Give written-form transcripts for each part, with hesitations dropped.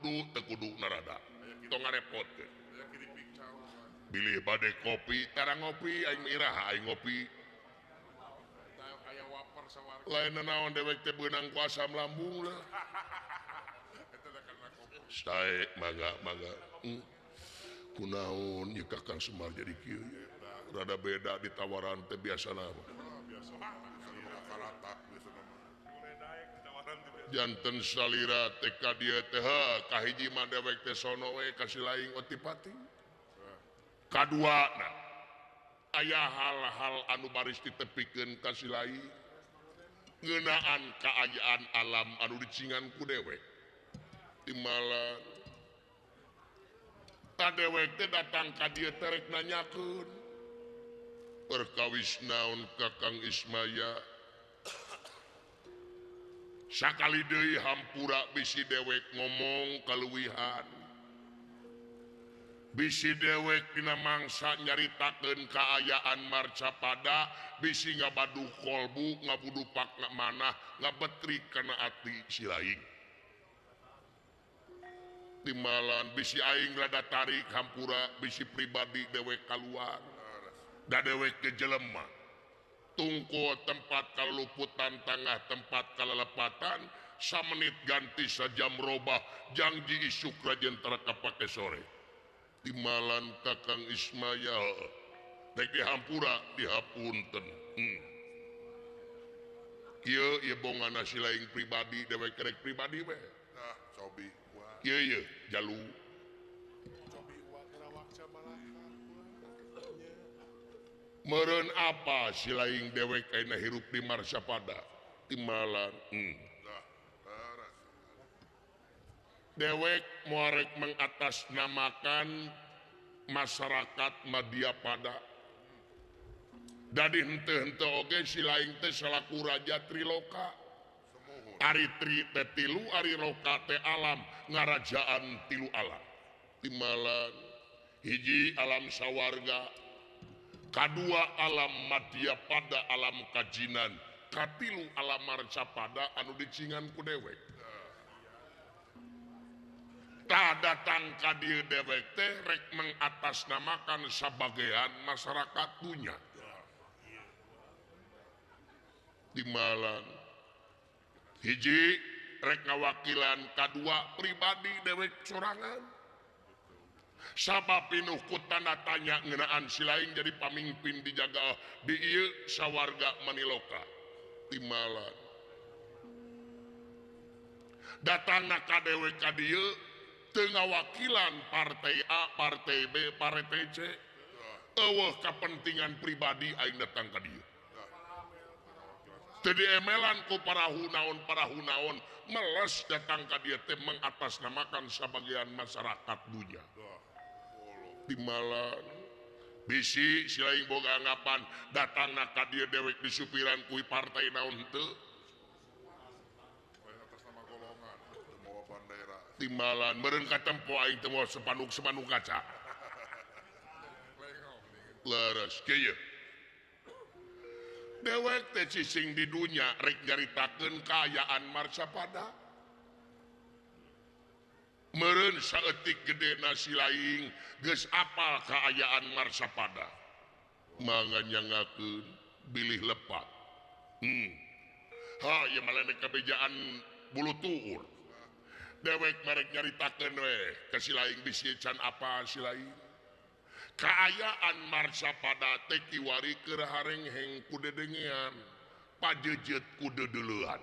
Kudu teu kudu narada. Tong ngarepotkeun. Bilih bade kopi, tara ngopi aing iraha aing ngopi. Lain naon dewek teh beunang ku asam lambung lah. Sae mangga mangga. Kunaon ieu Kakang Semar jadi kieu. Rada beda ditawaran teh biasana mah. Janten salira teh ka dieu teh kahiji mah dewek teh sono we ka si laing otipati. Kadua nah aya hal-hal anu baris ditepikeun ka si laing ngeunaan kaayaan alam anu dicingan ku dewek. Timalan ta dewek teh datang ka dieu teh rek nanyakeun perkawis naon Kakang Ismaya. Sakali deui hampura bisi dewek ngomong kaluwihan. Bisi dewek dina mangsa nyaritakeun kaayaan Marcapada, bisi ngabadu kolbu, ngabudupak manah, ngabetrik kana ati si laing. Timalan bisi aing rada tarik hampura, bisi pribadi dewek kaluar. Da dewek ke jelema. Tungku tempat kaluputan tangah tempat kalelepatan, samenit ganti sajam robah, jangji isuk rajen tara kapake sore. Timalan Kakang Ismaya rek dihampura dihapunten. Kieu ieu bongana si laing pribadi dewek rek pribadi we. Nah, cobi. Kieu ieu jalu. Meureun apa si laing dewek ayeuna hirup di Marsapada? Timalan. Dewek moarek mengatasnamakan masyarakat Madyapada. Dadi henteu-henteu oge si laing teh salaku raja Triloka. Ari tri teh tilu, ari loka teh alam, ngarajaan tilu alam. Timalan hiji alam sawarga, kadua alam Madyapada alam kajinan, katilu alam Marcapada anu dicingan ku dewek. Tah datang ka dieu dewek teh rek mengatasnamakan sabagean masyarakat dunya. Timalan hiji rek ngawakilan kadua pribadi dewek sorangan. Sabab pinuh ku tanda tanya ngeunaan si laing jadi pamimpin dijaga di ieu sawarga Maniloka. Timalan datangna ka dewek ka dieu teu ngawakilan partai A, partai B, partai C. Eueuh kapentingan pribadi aing datang ka dieu. Teu diemelan ku parahu naon meles datang ka dieu teh mengatasnamakan sabagian masyarakat dunya. Timalan bisi si laing boga anggapan datangna ka dieu dewek disupiran ku partai naon henteu. Timalan meureun katempo aing teh moal sepanduk-sepanduk kaca. Leres kieu. Dewek teh cicing di dunya rek nyaritakeun kaayaan Marcapada. Meureun saeutik gedena si laing geus apal kaayaan Marcapada. Mangga nyangakeun bilih lepat. Ha ieu mah lain kabejaan bulu tuur. Dewek merek nyaritakeun we ka si laing bisi can apa si laing. Kaayaan Marcapada teh kiwari keur harengheng ku dedengean, pajejet ku dedeleuan.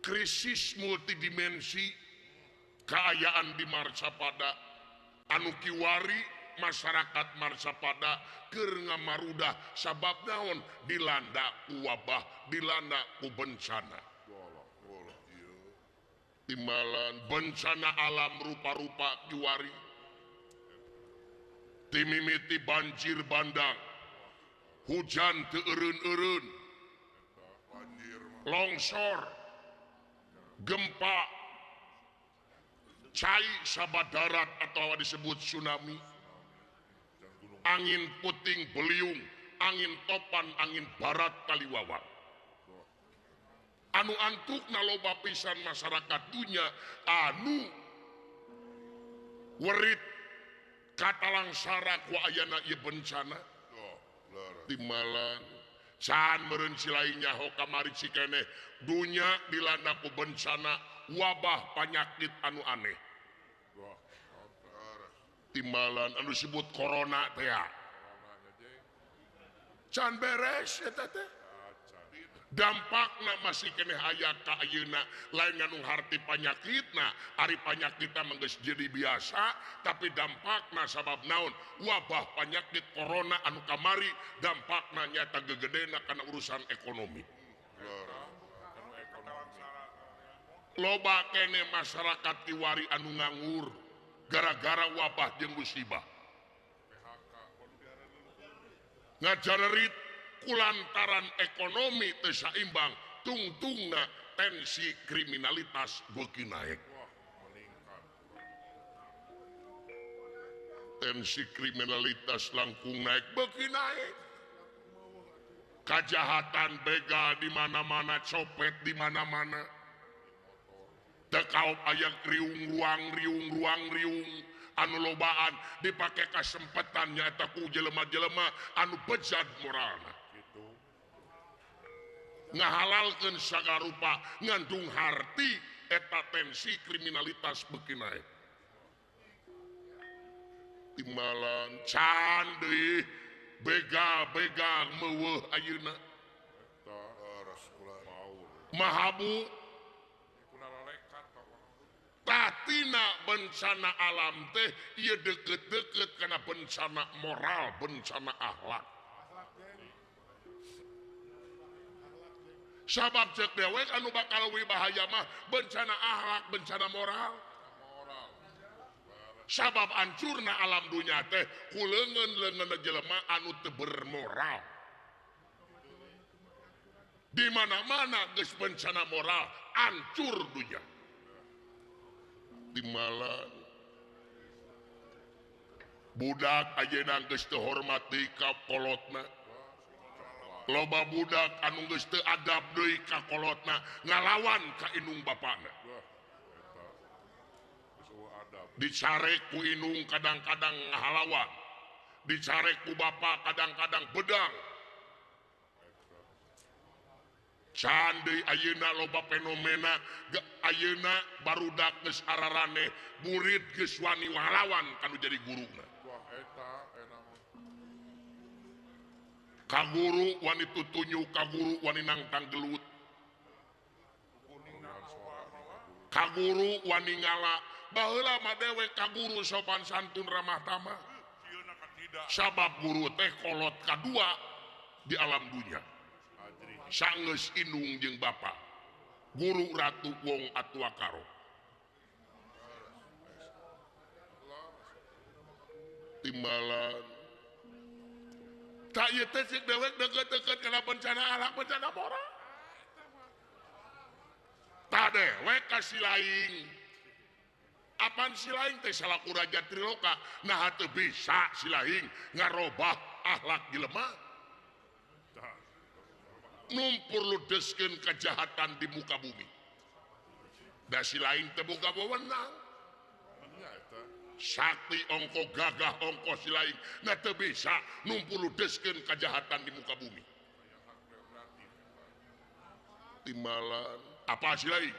Krisis multidimensi kaayaan di Marcapada anu kiwari masyarakat Marcapada keur ngamarudah sabab naon dilanda ku wabah, dilanda ku bencana. Timalan bencana alam rupa-rupa kiwari. Timimiti banjir bandang, hujan teu eureun-eureun, longsor, gempa, cai sabadarat atau disebut tsunami, angin puting beliung, angin topan, angin barat kaliwawa. Anu antukna loba pisan masyarakat dunya anu werit katalangsara ku ayana ieu bencana. Timbalan can meureun si lain nyaho kamari cikeneh dunya dilanda ku bencana wabah panyakit anu aneh. Timbalan anu disebut corona teh can beres eta teh. Dampakna masih keneh aya ka ayeuna lain nganu harti panyakitna ari panyakitna mah geus jadi biasa tapi dampakna sabab naon wabah panyakit corona anu kamari dampakna nyata gegedena kana urusan ekonomi. Loba kene masyarakat kiwari anu nganggur gara-gara wabah jeung musibah. Ngajarerit kulantaran ekonomi teu saimbang tungtungna tensi kriminalitas beuki naik. Tensi kriminalitas langkung naik beuki naik. Kajahatan begal di mana-mana, copet di mana-mana. Teu kaop aya riung ruang riung ruang riung anu lobaan dipake kasempetan nyaeta ku jelema-jelema anu bejad moralna. Ngahalalkeun sagarupa ngandung harti eta tensi kriminalitas beuki naik. Timbalan can deui begal-begal meuweuh ayeuna. Mahabu tatina bencana alam teh ieu deukeut-deukeut kana bencana moral, bencana akhlak. Sabab cek dewek anu bakal leuwih bahaya mah bencana akhlak, bencana moral. Sabab ancurna alam dunya teh ku leungeun-leungeun jelema anu teu bermoral. Di mana-mana geus bencana moral, ancur dunya. Timbalan budak ayeuna geus teu hormat deui ka kolotna. Loba budak anu geus teu adab deui ka kolotna ngalawan ka indung bapana. Dicarek ku indung kadang-kadang ngahalawan, dicarek ku bapa kadang-kadang bedang. Can deui ayeuna loba fenomena ayeuna barudak geus araraneh murid geus wani ngalawan kanu jadi guruna. Ka guru wani tutunyu, ka guru wani nangtang gelut, ka guru wani ngala. Baheula mah dewek ka guru sopan santun ramah tamah. Sabab guru teh kolot kadua di alam dunya. Sanggeus indung jeung bapa. Guru ratu wong atua karo. Timbalan tak ieu teh cek dewek deukeut-deukeut kana bencana akhlak, bencana moral. Tak dewek ka si laing. Apan si laing teh salaku raja Triloka, naha teu bisa si laing ngarobah akhlak jelema. Numpur ludeskeun kejahatan di muka bumi. Da si laing teu boga wewenang. Sakti ongko gagah ongko si laing nah teu bisa numpur ludeskeun kejahatan di muka bumi. Timbalan apa si laing?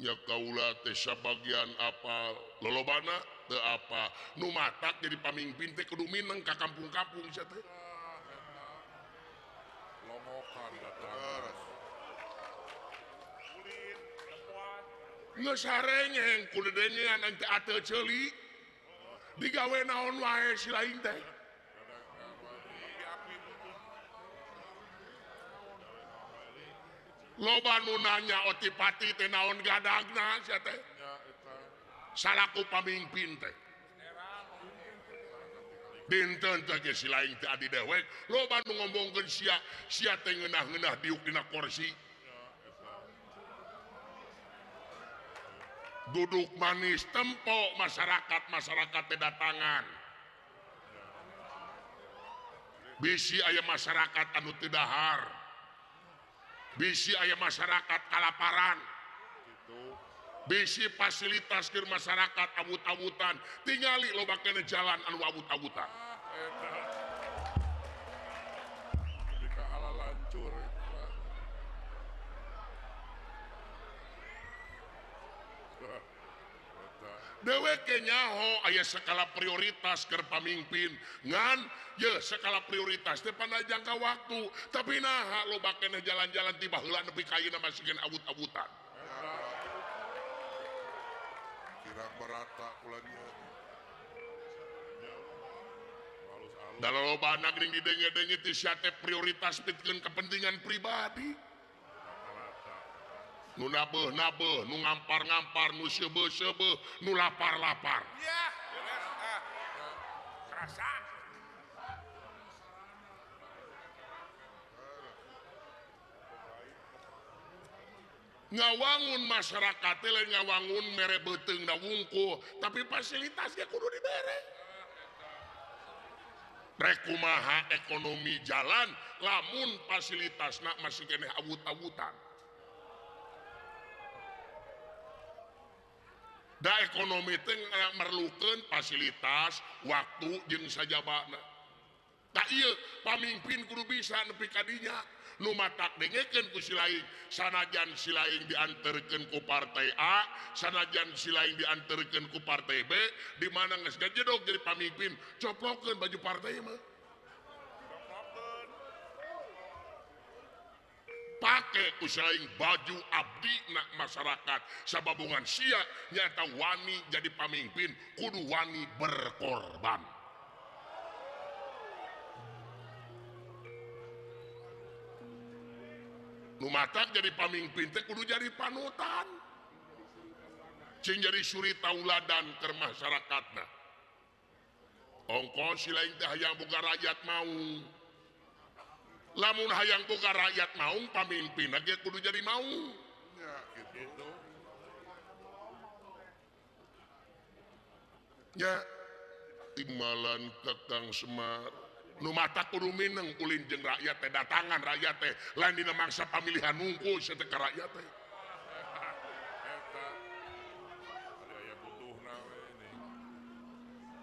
Nya kaula teh sabagian apa lolobana teu apa nu matak jadi pamimpin teh kudu mineng ka kampung-kampung sia teh. Geus sarengeng kudu dengean teh ateu ceuli digawe naon wae si lain teh. Loba nu nanya otipati teh naon gadagna sia teh. Salaku pamimpin teh. Dinten teh ge si lain teh adi dewek loba nu ngomongkeun sia, sia teh ngeunah-ngeunah diuk dina kursi. Duduk manis tempo masyarakat teh datangan. Bisi aya masyarakat anu teu dahar. Bisi aya masyarakat kalaparan. Bisi fasilitas keur masyarakat awut-awutan. Tingali loba keneh jalan anu awut-awutan. Dewek nyaho aya skala prioritas keur pamimpin ngan ye skala prioritas teh pada jangka waktu tapi naha loba keneh jalan-jalan ti baheula nepi ka ayeuna masih keneh awut-awutan. Kira merata kulanya. Da loba geuning didenge-denge ti sia teh prioritas pikeun kepentingan pribadi. Nu nabeuh-nabeuh, nu ngampar-ngampar, nu seubeuh-seubeuh, nu lapar-lapar. Ya, kerasa. Ngawangun masyarakat teh lain ngawangun mere beuteung na wungkul, tapi fasilitasnya kudu dibere. Rek kumaha ekonomi jalan, lamun fasilitasna masih keneh awut-awutan. Da ekonomi teh merlukeun fasilitas, waktu jeung sajabana. Tak ieu pamimpin kudu bisa nepi ka dinya. Nu matak dengekeun ku si laing, sanajan si laing dianterkeun ku partai A, sanajan si laing dianterkeun ku partai B, di mana geus gajedog jadi pamimpin, coplokeun baju partai mah. Pake usaing baju abdi nak masyarakat sababungan sia nyata wani jadi pamimpin kudu wani berkorban. Nu matak jadi pamimpin teh kudu jadi panutan cing jadi suri tauladan keur masyarakatna. Ongko si lain teh hayang boga rakyat mau. Lamun hayang boga rakyat maung pamimpin ge kudu jadi maung. Ya gitu. Ya timbalan Kakang Semar nu mata kudu mineng ulin jeung rakyat teh datangan rakyat teh lain dina mangsa pamilihan nungkul sia teh ka rakyat teh. Eta aya butuhna we ini.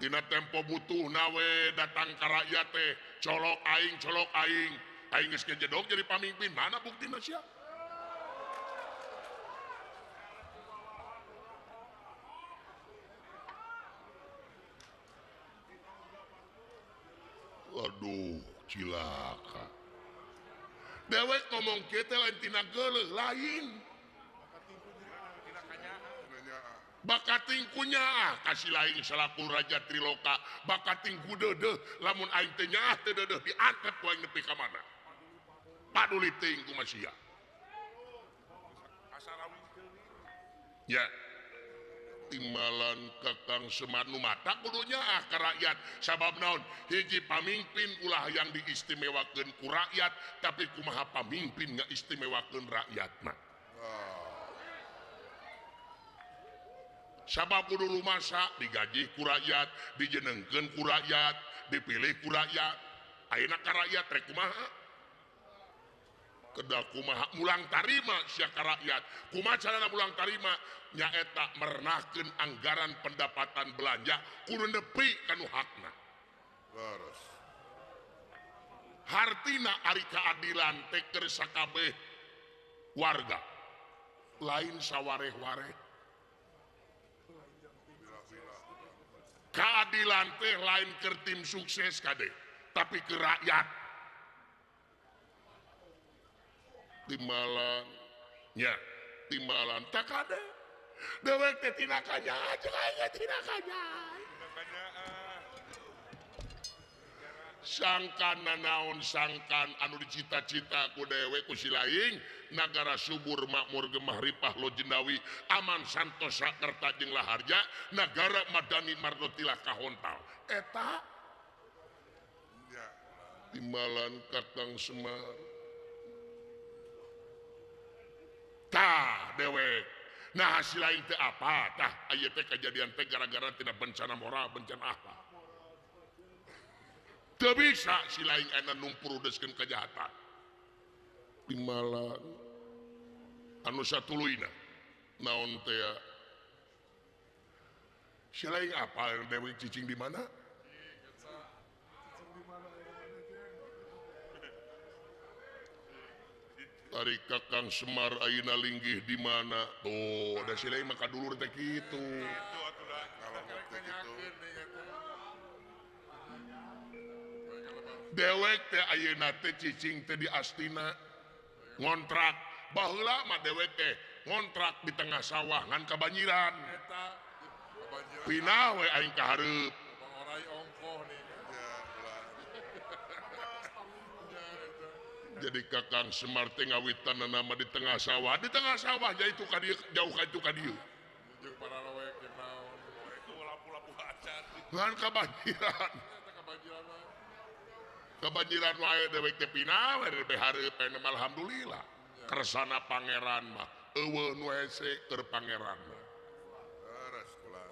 Dina tempo butuhna we datang ka rakyat teh colok aing colok aing. Aing geus kejedog jadi pamimpin, mana buktina sia? Aduh, cilaka. Dewek ngomong kieu teh lain tina geuleuh lain. Bakating ku nyaah ka si laing salaku Raja Triloka, bakating ku deudeuh lamun aing teh nyaah teu deudeuh diantep ku aing nepi ka mana. Paduli teuing ku sia. Ya. Timbalan Kakang Semar nu mata kudu nyaah ka rakyat sabab naon hiji pamimpin ulah yang diistimewakeun ku rakyat tapi kumaha pamimpin ngaistimewakeun rakyatna. Sabab kudu rumasa digaji ku rakyat, dijenengkeun ku rakyat, dipilih ku rakyat. Ayeuna ka rakyat rek kumaha? Kedah kumaha mulang tarima sia ka rakyat. Kumaha carana mulang tarima? Nyaeta merenahkeun anggaran pendapatan belanja kudu nepi kanu hakna. Leres. Hartina ari keadilan teh keur sakabeh warga. Lain sawareh-wareh. Keadilan teh lain keur tim sukses kade, tapi ke rakyat. Timbalan nya, timbalan tak kade. Dewek teh tina kanyaah, jeung aing ge tina kanyaah. Sangkan nanaon sangkan anu dicita-cita ku dewek ku si laing nagara subur makmur gemah ripah lo jendawi aman santosa kerta jeung laharja nagara madani mardotilah kahontal eta timbalan Kakang Semar tah dewek nah hasil lain teh apa tah aya teh kejadian teh gara-gara tina bencana moral bencana apa teu bisa si lain ayeuna numpurudeskeun kejahatan timbalan Anu satuluyna naon teh si lain apa dewe cicing di mana? Ari Kakang Semar ayeuna linggih di mana? Tuh, da si lain mah kadulur teh kitu. Dewek teh ayeuna teh cicing teh di Astina ngontrak. Baheula mah dewek teh ngontrak di tengah sawah ngan kabanjiran. Pinah we aing ka hareup. Jadi Kakang Semar teh ngawitan nama di tengah sawah, di tengah sawah jadi itu ka dieu jauh ka itu ka dieu. Jeung paralawek jeung naon. Itu lapu-lapu acan. Ngan kabanjiran. Kabanjiran wae dewek teh pinah we teh hareup alhamdulillah. Kersana pangeran mah eueuh nu hese keur pangeran mah. Leres kula.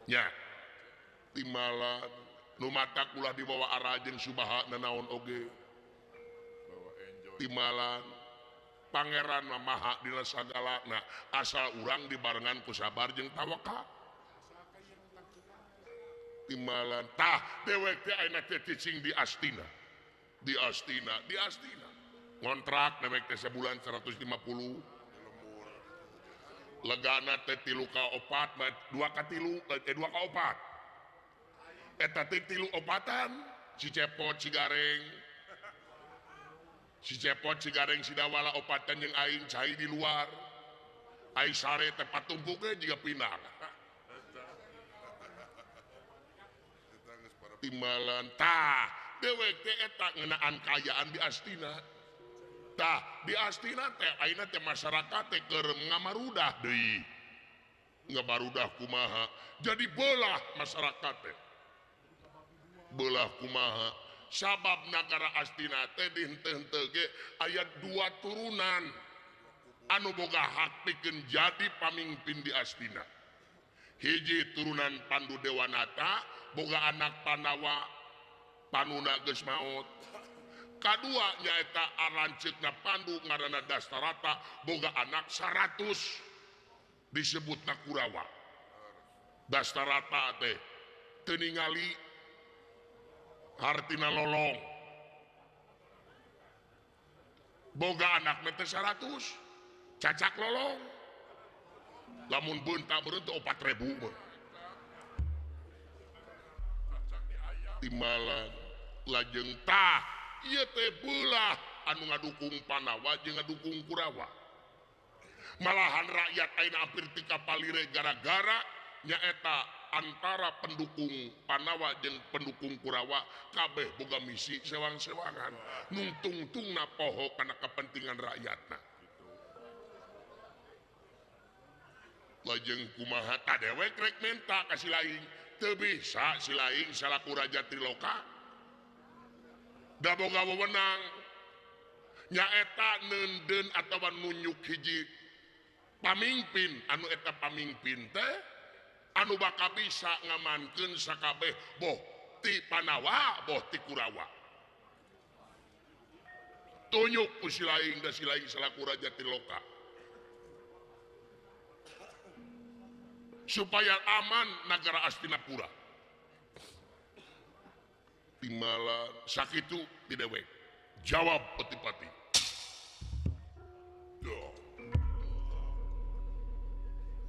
Nya. Timbalan nu matak ulah dibawa arah jeung subaha nanaon oge. Timbalan pangeran mah maha dina sagalana asal urang dibarengan ku sabar jeung tawakal. Timbalan tah dewek teh ayeuna teh cicing di Astina. Di Astina, di Astina. Ngontrak dewek teh sebulan 150. Legana teh 3 ka 4, 2 ka 3, 2 ka 4. Eta teh 3 opatan, si Cepot si Gareng. Si Cepot si Gareng si Dawala opatan jeung aing cai di luar. Aing sare teh patumpukeun jiga pindah. Timbalan tah dewek teh eta ngeunaan kaayaan di Astina. Tah di Astina teh ayeuna teh masyarakat teh keur ngamarudah deui. Ngamarudah kumaha? Jadi belah masyarakat teh. Belah kumaha? Sabab nagara Astina teh dihenteu-henteu ge aya dua turunan anu boga hak pikeun jadi pamimpin di Astina. Hiji turunan Pandu Dewanata boga anak Pandawa panuna geus maot. Kadua nyaeta aranceukna Pandu ngaranna Dastarata boga anak 100 disebutna Kurawa. Dastarata teh teu ningali hartina lolong. Boga anak teh 100 cacak lolong. Lamun beunta beunta 4000 mah. Timbalan lajeng tah ieu teh beulah anu ngadukung Pandawa jeung ngadukung Kurawa. Malahan rakyat ayeuna hampir tika palire gara-gara nyaeta antara pendukung Pandawa jeung pendukung Kurawa kabeh boga misi sewang-sewangan nungtungtungna poho kana kepentingan rakyatna. Lajeng kumaha ta dewek rek menta ka si laing teu bisa si laing salaku raja Triloka da boga wewenang nyaeta neundeun atawa nunjuk hiji pamimpin anu eta pamimpin teh anu bakal bisa ngamankeun sakabeh boh ti Pandawa boh ti Kurawa. Tunjuk ku si laing da si laing salaku raja Triloka supaya aman nagara Astinapura. Timbalan sakitu ti dewek. Jawab peti-pati.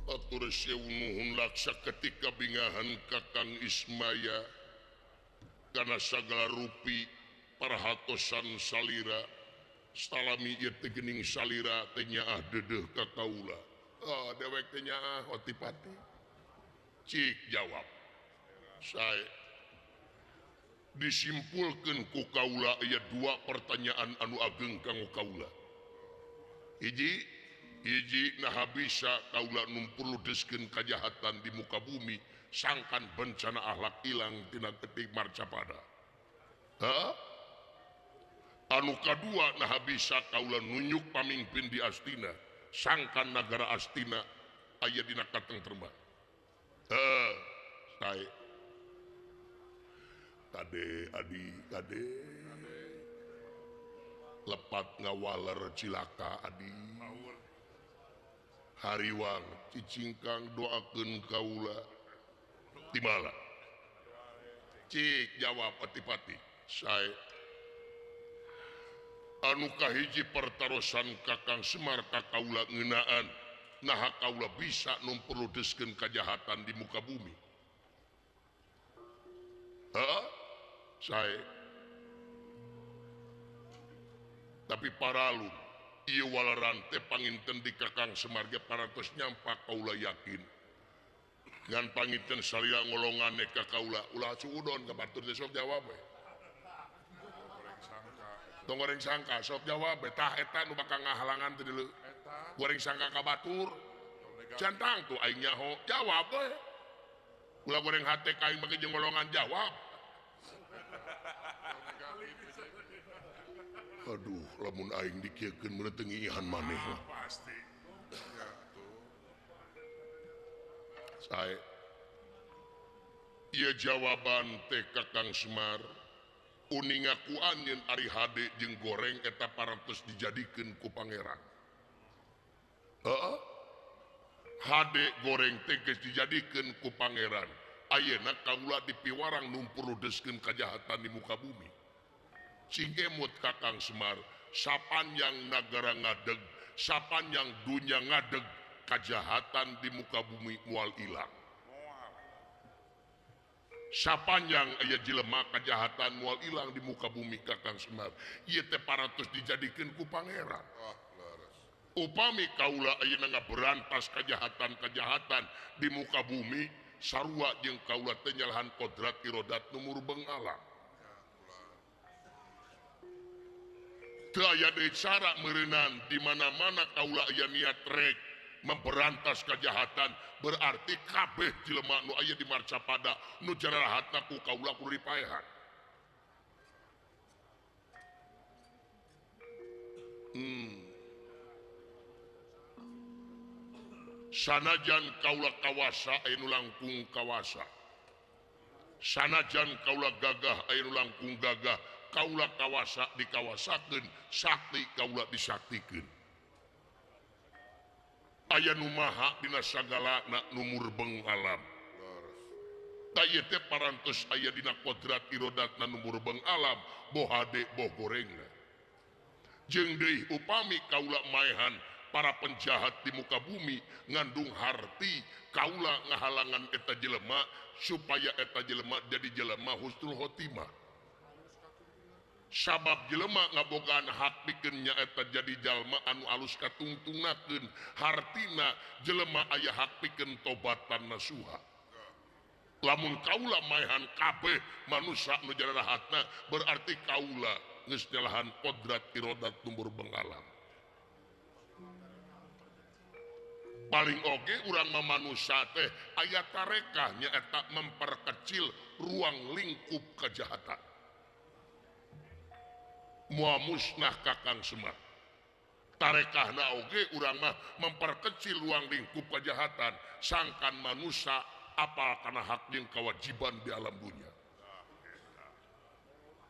Atur sewu nuhun laksa ketika bingahan Kakang Ismaya karena sagala rupi parhatosan salira salami ieu teh geuning salira teh nyaah deudeuh ka kaula. Ah dewek teh nyaah otipati. Cik jawab. Sae disimpulkeun ku kaula aya dua pertanyaan anu ageng kanggo kaula. Hiji hiji naha bisa kaula numpurludeskeun kajahatan di muka bumi sangkan bencana akhlak ilang tina ketik marcapada. Ha? Anu kadua naha bisa kaula nunjuk pamimpin di Astina sangkan nagara Astina aya dina katengtreman. Sae. Kade adi kade. Lepat ngawaler cilaka adi. Hariwang cicingkang doakeun kaula. Timala. Cik jawab pati-pati. Sae. Anu kahiji pertarosan Kakang Semar ka kaula ngeunaan. Naha kaula bisa numperludeskeun kajahatan di muka bumi. Heeh? Sae. Tapi paralun ieu waleran teh panginten di Kakang Semar ge parantos nyampak kaula yakin. Ngan panginten salila ngolongane ka kaula ulah suudon ka batur teh sok jawab we. Tong goreng sangka sok jawab we tah eta nu bakal ngahalangan teh deuleu. Goreng sangka ka batur. Cantang tuh aing nyaho jawab we. Ulah goreng hate ka aing bagi jeung ngolongan jawab. Aduh, lamun aing dikieukeun meuni teu ngiihan maneh mah. Pasti. Ya tuh. Sae. Ieu jawaban teh Kakang Semar. Uninga ku anjeun ari hade jeung goreng eta parantos dijadikeun ku pangeran. Heeh. Hade goreng teh geus dijadikeun ku pangeran. Ayeuna kaula dipiwarang numpurudeskeun kajahatan di muka bumi. Cing emut Kakang Semar, sapanjang nagara ngadeg, sapanjang dunya ngadeg, kajahatan di muka bumi moal ilang. Sapanjang aya jelema kajahatan moal ilang di muka bumi Kakang Semar. Ieu teh parantos dijadikeun ku pangeran. Upami kaula ayeuna ngaberantas kajahatan-kajahatan di muka bumi, sarua jeung kaula teh nyalahan kodrat irodat nu murbeng alam. Teu aya deui cara meureunan di mana-mana kaula aya niat rek memberantas kejahatan, berarti kabeh jelema nu aya di Marcapada nu jarahatna ku kaula kudu dipaehan. Sanajan kaula kawasa aya nu langkung kawasa. Sanajan kaula gagah aya nu langkung gagah. Kaula kawasa dikawasakeun, sakti kaula disaktikeun. Aya nu maha dina sagalana nu murbeng alam. Ta ieu teh parantos aya dina kodrat irodatna nu murbeng alam, boh hade boh gorengna. Jeung deui upami kaula maehan para penjahat di muka bumi ngandung harti kaula ngahalangan eta jelema supaya eta jelema jadi jelema husnul khotimah. Sabab jelema ngabogaan hak pikeun nyaeta jadi jalma anu alus katungtungnakeun, hartina jelema aya hak pikeun tobatan nasuha. Lamun kaula maehan kabeh manusa nu jarahatna berarti kaula geus nyalahan kodrat irodat nu murbeng alam. Paling oge urang mah manusa teh aya tarekah nyaeta memperkecil ruang lingkup kejahatan. Mua musnah Kakang Semar. Tarekahna oge urang mah memperkecil ruang lingkup kejahatan, sangkan manusia apal kana hak jeung kewajiban di alam dunia.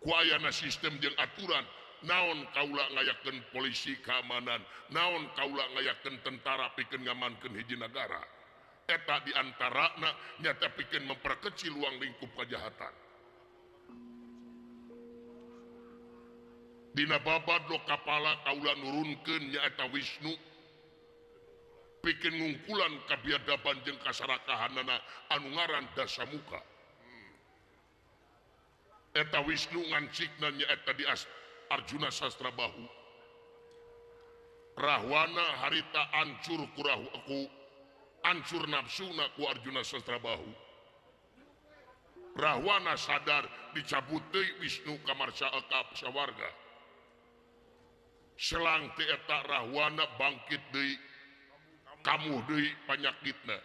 Ku ayana sistem jeung aturan, naon kaula ngayakeun polisi keamanan, naon kaula ngayakeun tentara pikeun ngamankeun hiji nagara. Eta di antarana nyata pikeun memperkecil ruang lingkup kejahatan. Dina babad Lokapala kaula nurunkeun nyaeta Wisnu pikeun ngungkulan kabiadaban jeung kasarakahanana anu ngaran Dasamuka. Eta Wisnu ngancikna nyaeta di Arjuna Sastrabahu. Rahwana harita ancur ku ancur nafsuna ku Arjuna Sastrabahu. Rahwana sadar dicabut deui Wisnu ka ka sawarga. Selang ti eta Rahwana bangkit deui kamuh deui panyakitna.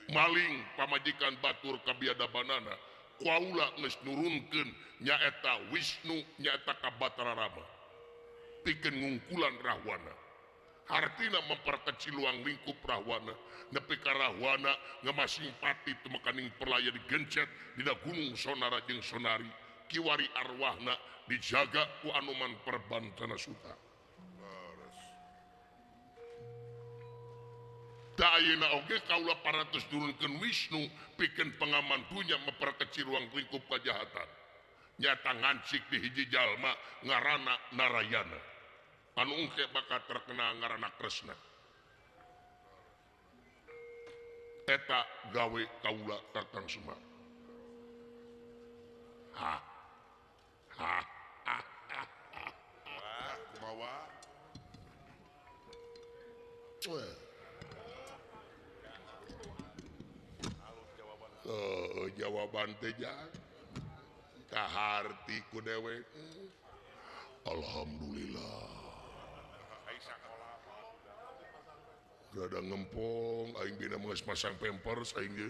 Maling pamajikan batur kabiadabanana. Kaula geus nurunkeun nyaeta Wisnu nyaeta ka Batara Rama. Pikeun ngungkulan Rahwana. Hartina memperkecil ruang lingkup Rahwana. Nepi ka Rahwana ngemasing pati tumekaning perlaya digencet dina gunung Sonara jeung Sonari. kiwari arwahna dijaga ku Anoman Perbantana Suta. Da ayeuna oge kaula parantos nurunkeun Wisnu pikeun pengaman dunya memperkecil ruang lingkup kajahatan. Nyata ngancik di hiji jalma ngaranna Narayana. Anu engke bakal terkenal ngaranna Kresna. Eta gawe kaula Kakang Semar. Ha ha ha ha ha. Kumaha? Oh, jawaban teh kaharti ku dewek. Alhamdulillah. Rada ngempong aing dina geus masang pampers aing ge.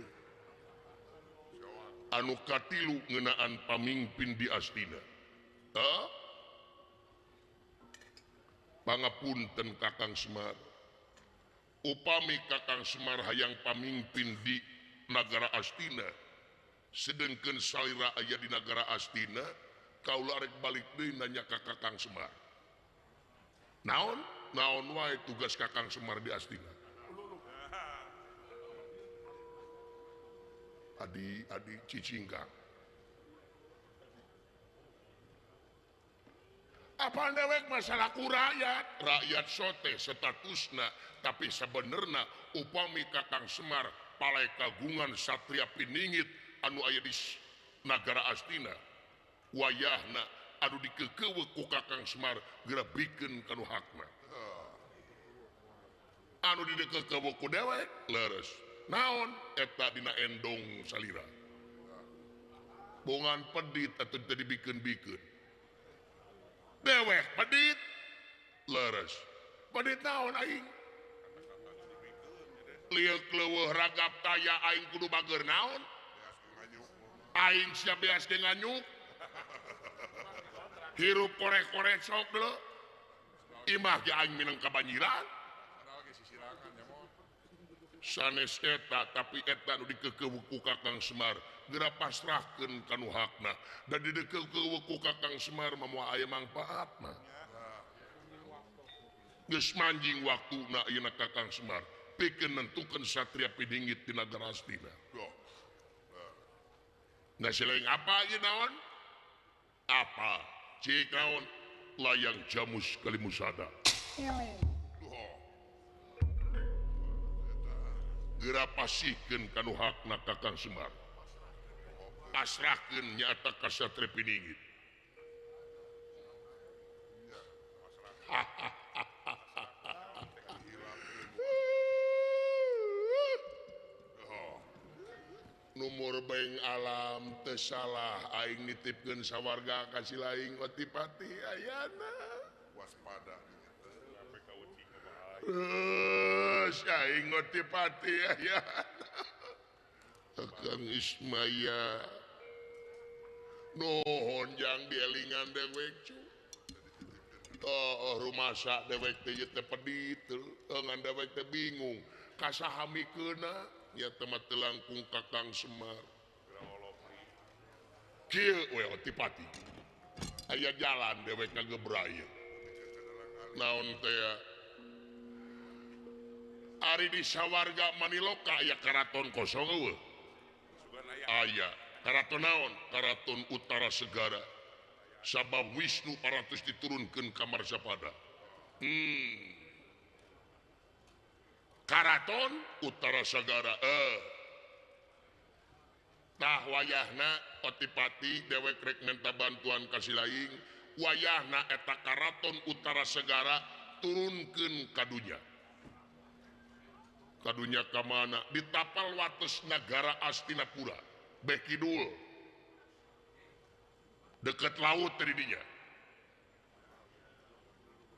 Anu katilu ngeunaan pamingpin di Astina. Hah? Pangapunten Kakang Semar. Upami Kakang Semar hayang pamingpin di Nagara Astina, sedengkeun salira aya di Nagara Astina, kaula rek balik deui nanya ka Kakang Semar. Naon? Naon wae tugas Kakang Semar di Astina? Adi adi cicing Kang. Apaan dewek masalah ku rakyat? Rakyat sote statusna, tapi sebenarna upami Kakang Semar palai kagungan satria piningit anu aya di Nagara Astina, wayahna anu dikeukeuweuk ku Kakang Semar geura bikeun kanu hakna. Anu dikeukeuweuk ku dewek leres. Naon eta dina endong salira. Bongan pedit atuh teu dibikeun-bikeun. Dewek pedit leres. Pedit naon aing? Liuk leuweuh ragap taya aing kudu bager naon? Aing siap beas ge nganyuk. Hirup korek-korek sok deuleu. Imah ge aing minang kabanjiran. Sanes eta tapi eta nu dikeukeuweuk ku Kakang Semar geura pasrahkeun ka nu hakna. Da dikeukeuweuk ku Kakang Semar mah moal aya mangpaatna. Geus manjing waktuna ayeuna Kakang Semar pikeun nentukeun satria piningit di Nagara Astina. Nah selain apa ieu naon? Apa? Cik naon? Layang Jamus Kalimusada. Geura pasihkeun ka nu hakna Kakang Semar. Pasrahkeun nyaeta ka satria piningit. Numur beng alam teu salah aing nitipkeun sawarga ka si laing Otipati ayana waspada. Geus aing Otipati ayana. Akang Ismaya nuhun jang dielingan dewek cu. Oh rumasa dewek teh ieu teh pedit ngan dewek teh bingung ka saha mikeunna. Ya temat telangkung Kakang Semar. Kieu we Otipati. Aya jalan dewek ngagebraya. Naon teh? Ari di sawarga Maniloka aya karaton kosong eueuh. Aya. Karaton naon? Karaton Utara Segara. Sabab Wisnu parantos diturunkeun ka Marsapada. Karaton Utara Sagara. Tah wayahna Otipati dewek rek minta bantuan ka si laing, wayahna eta Karaton Utara Segara turunkeun ka dunya. Ka dunya ka mana? Di tapal wates nagara Astinapura, beh kidul. Deket laut teh di dinya.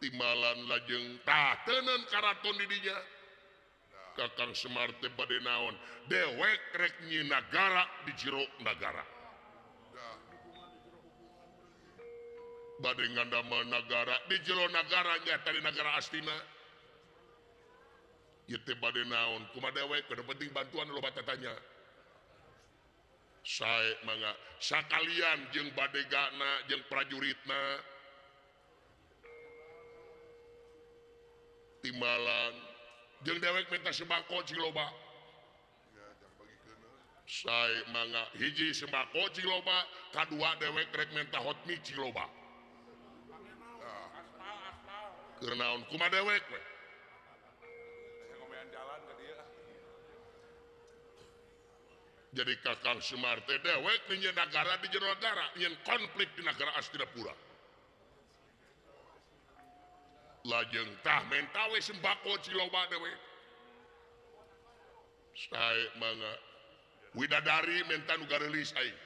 Timalan lajeng tah teuneun karaton di dinya. Kakang Semar teh bade naon? Dewek rek nyi nagara di jero nagara. Bade ngandamel nagara di jero nagara nyata di nagara Astina. Ieu teh bade naon? Kumaha dewek? Kudu penting bantuan loba tatanya. Sae mangga sakalian jeung badegana jeung prajuritna timbalan jeung dewek minta sembako cing loba. Sae mangga hiji sembako cing loba, kadua dewek rek minta hot mie cing loba. Keur naon kumaha dewek we? Jadi Kakang Semar teh dewek nyeun nagara di jero nagara, nyeun konflik di nagara Astinapura. Lajeng tah menta we sembako cing loba dewek. Sae mangga widadari menta nu gareulis aing.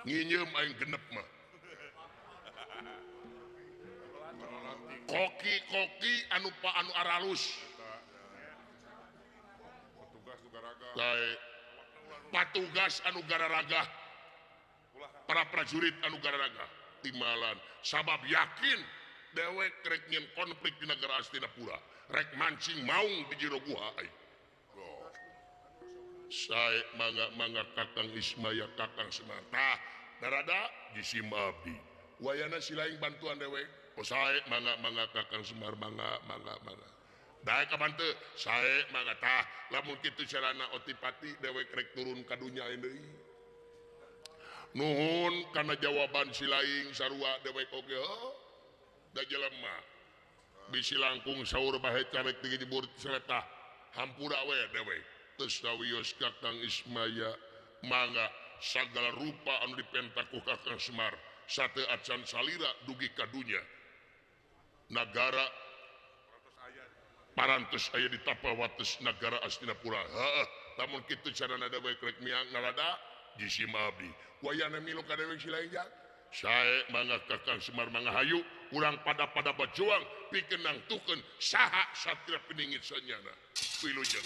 Nginyeum aing genep mah. Koki-koki anu pa anu aralus. Sae patugas anu gararaga, para prajurit anu gararaga timbalan sabab yakin dewek rek nyeun konflik di nagara Astinapura, rek mancing maung di jero guha aing. Sae mangga mangga Kakang Ismaya Kakang Semar tah narada jisim abdi wayana silaing bantuan dewek. Oh sae mangga mangga Kakang Semar mangga mangga mangga daek kapan teu sae mangga tah lamun kitu carana otipati dewek rek turun ka dunya deui. Nuhun kana jawaban silaing sarua dewek oge heuh da jelema bisi langkung saur bae carek teu jebur seretah hampura we dewek. Geus sawios Kakang Ismaya mangga sagala rupa anu dipenta ku Kakang Semar sate acan salira dugi ka dunya nagara parantos aya di tapa wates nagara Astinapura. Heeh, lamun kitu carana dewek rek miang nalada jisim abdi. Wayana milu ka dewek silaing jang. Sae mangga Kakang Semar mangga hayu urang pada-pada berjuang pikeun nangtukeun saha satria piningit sanyana. Wilujeng.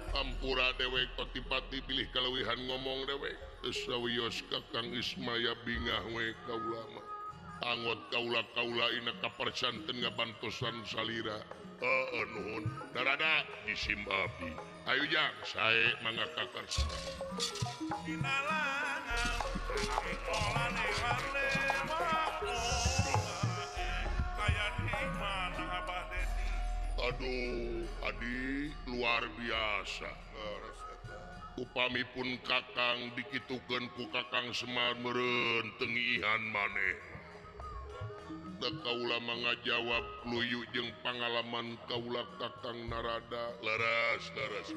Hampura dewek otipati pilih kaleuwihan ngomong dewek. Geus sawios Kakang Ismaya bingah we kaula mah. Angot kaula-kaula ina kapersanten ngabantosan salira. Heeh nuhun. Darada jisim abdi. Ayo jang sae mangga Kakang Semar. Aduh, adi luar biasa. Upami pun Kakang dikitukeun ku Kakang Semar meureun tengihan maneh. Da kaula mangajawab luyu jeung pangalaman kaula Kakang Narada. Leres, leres.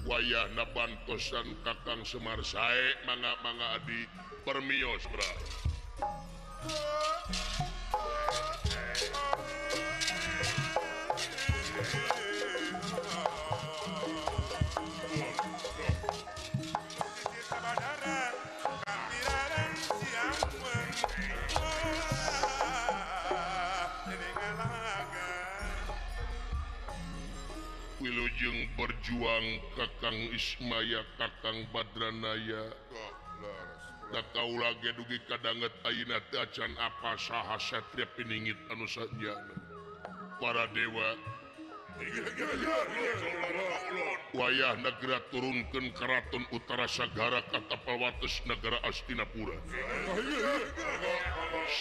Wayahna bantosan Kakang Semar sae mangga mangga adi permios bra. Wilujeng berjuang Kakang Ismaya Kakang Badranaya. Da kaula ge dugi kadanget ayeuna teu acan apa saha satria piningit anu sanjana. Para dewa wayah negara turunkeun keraton Utara Sagara ka tapawates nagara Astinapura.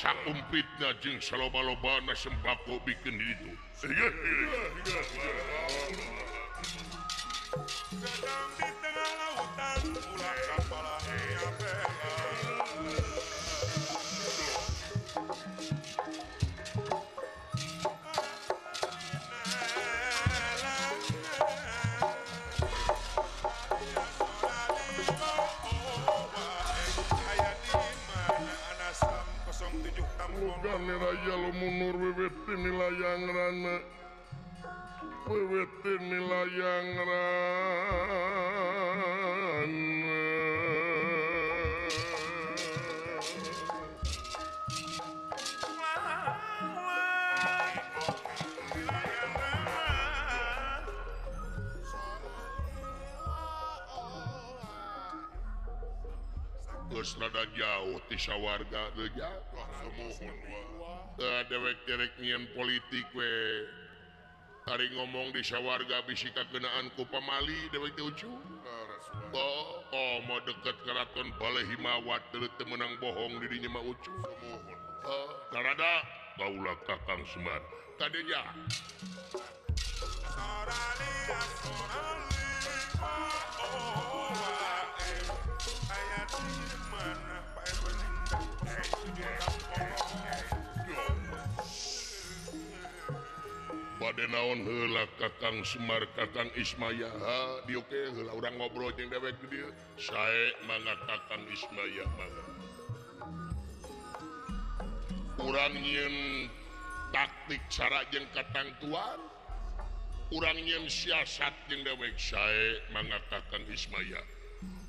Sakumpitna jeung saloba-lobana sembako bikeun ditu. Sedang di tengah lautan ulah kapal Raja lumunur wiwit layang rana wiwit layang rana. geus rada jauh ti sawarga deui ja. Sumuhun wa. Dewek terek nyieun politik we. Ari ngomong di sawarga bisi kakenaan ku pamali dewek teh Ucu. Oh, oh mau deket keraton Balai Himawat teu menang bohong di dinya mah Ucu. Sumuhun. Karada baula Kakang Semar. Tadinya bade naon heula Kakang Semar Kakang Ismaya ha dieu ke heula urang ngobrol jeung dewek di dieu sae mangga Kakang Ismaya mangga urang nyieun taktik cara jeung katangtuan urang nyieun siasat jeung dewek sae mangga Kakang Ismaya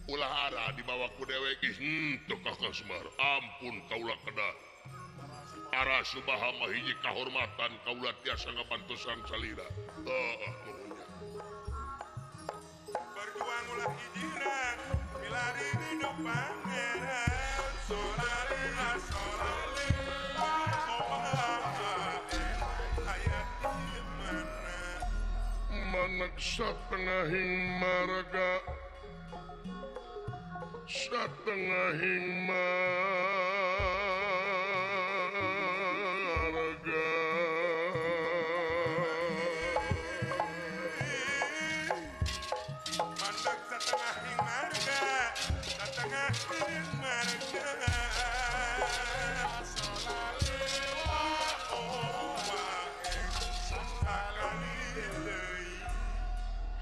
ulah ara dibawa ku dewek henteu Kakang Semar ampun kaula kedah ara subaha mah hiji kahormatan kaula tiasa ngabantosan salira. Berjuang ulah hijiran milari di pangeran sorarina sorali ayat di mana manak satengahing marga satengahing marga mandak satengahing marga satengahing marga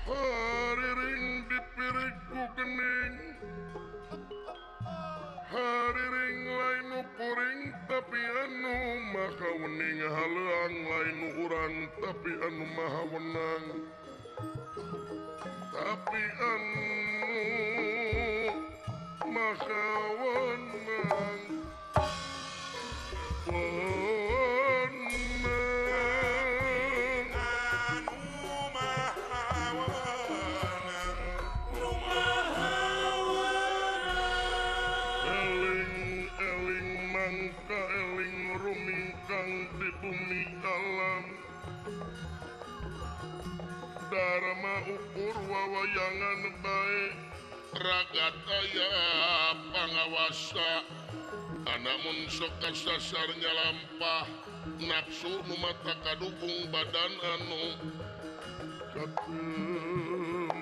hariring dipirik ku gening hariring lain nu kuring tapi anu maha wening haleuang lain nu urang tapi anu maha wenang tapi anu maha wenang bumi alam Dharma ukur wawayangan bae ragataya pangawasa anamun sok kasasar nyalampah nafsu nu mata kadukung badan anu katempuhan.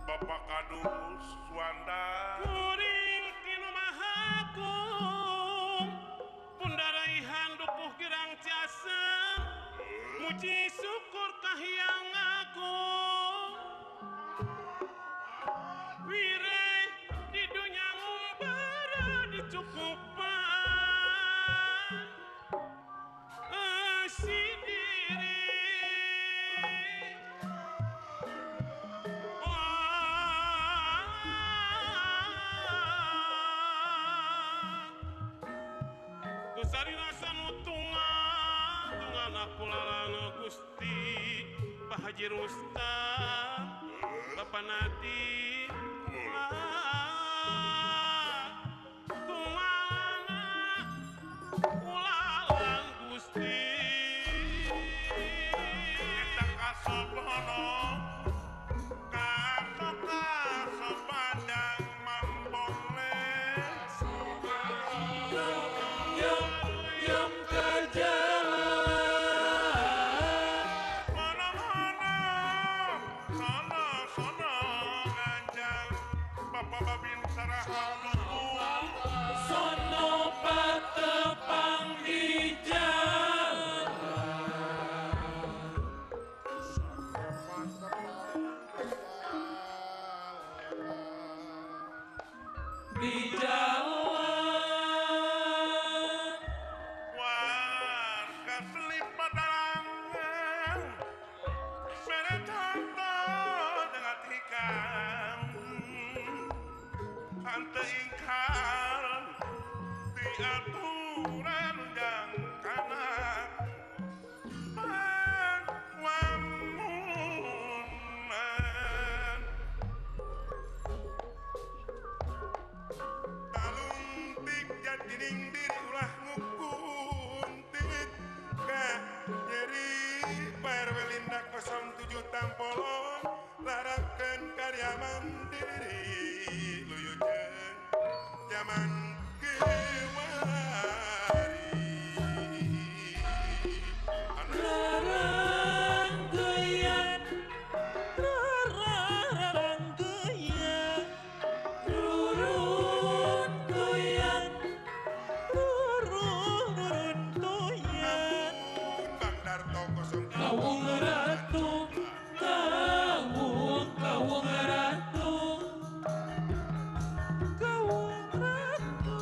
Bapak Kadus Suwanda kuring tinu mahagung pundaraihan dukuh girang jasem muji syukur kahiyang agung wire di dunya ngumbara dicukupan si diri kulalana Gusti Pak Haji Rustam Bapak Nadi tungana kulalang Gusti eta kasopono kasopadang mambongle yam yam kerja bapak Aturan jangkana wangunan talungtik jatining diri ulah ngukuntit ka nyeri PRW Linda 07 Tampolong larapkeun karya mandiri luyujeun jaman kemari. Raranggeyan, raranggeyan, rurun goyan, rurun toyan. Bang Darto 07 Kawung ratu, kawung, kawung ratu, kawung ratu,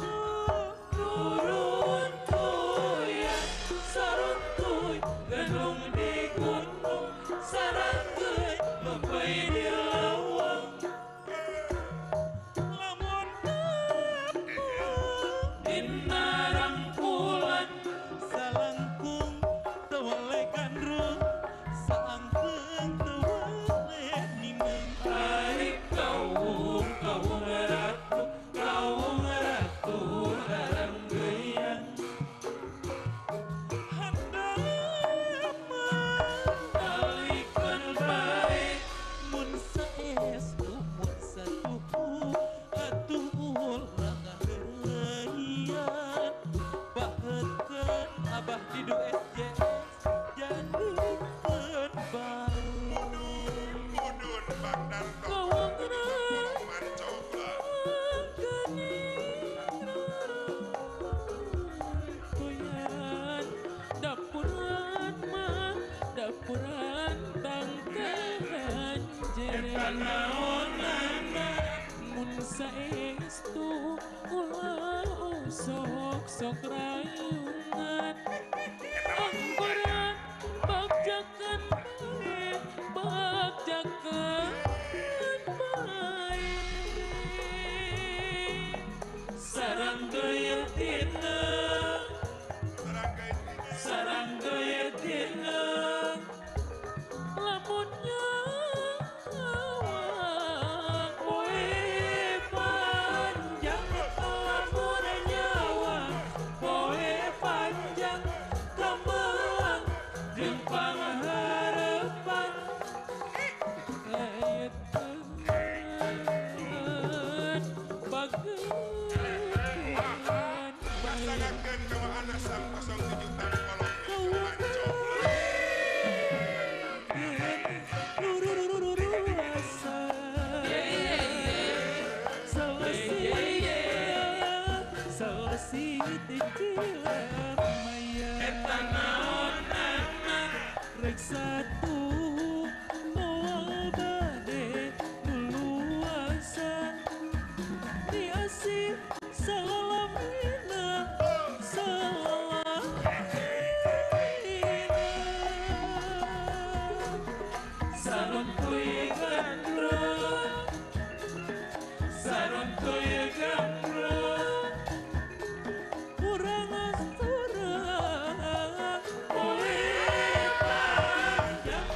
turun toyan, saruntuy, gendung di gunung, saranggeui, leumpeuy di lawang. Lamun tepung dina rangkulan, salangkung teu weleh gandrung, saangkeung teu weleh nineng. Ari kawung, kawung ratu raranggeyan. Handap talikeun bae, mun saestu mun satuhu, atuh ulah ngaheureuyan. Baheutkeun Abah Didu SJS jadikeun baru. Mudun Bang Darto Kawung 07 Tampolong mari coklat. Toyan dapuran mah dapuran tangkahan jere naonana mun saestu ulah sok sok rayungan anggoran bagjakan bae bagjakan bae saranggeuyeuh tina saranggeuyeuh tina lamun nyawa poe panjang lamun nyawa poe panjang kamelang jeung pangharepan layeutkeun bageutkeun bae. Pasangakeun ka anak sang 07 Tampolong mari coklat. Rek satu moal bade nuluasan diasih salalamina salalamina saruntuy gandrung saruntuy gandrung urang asturang poe panjang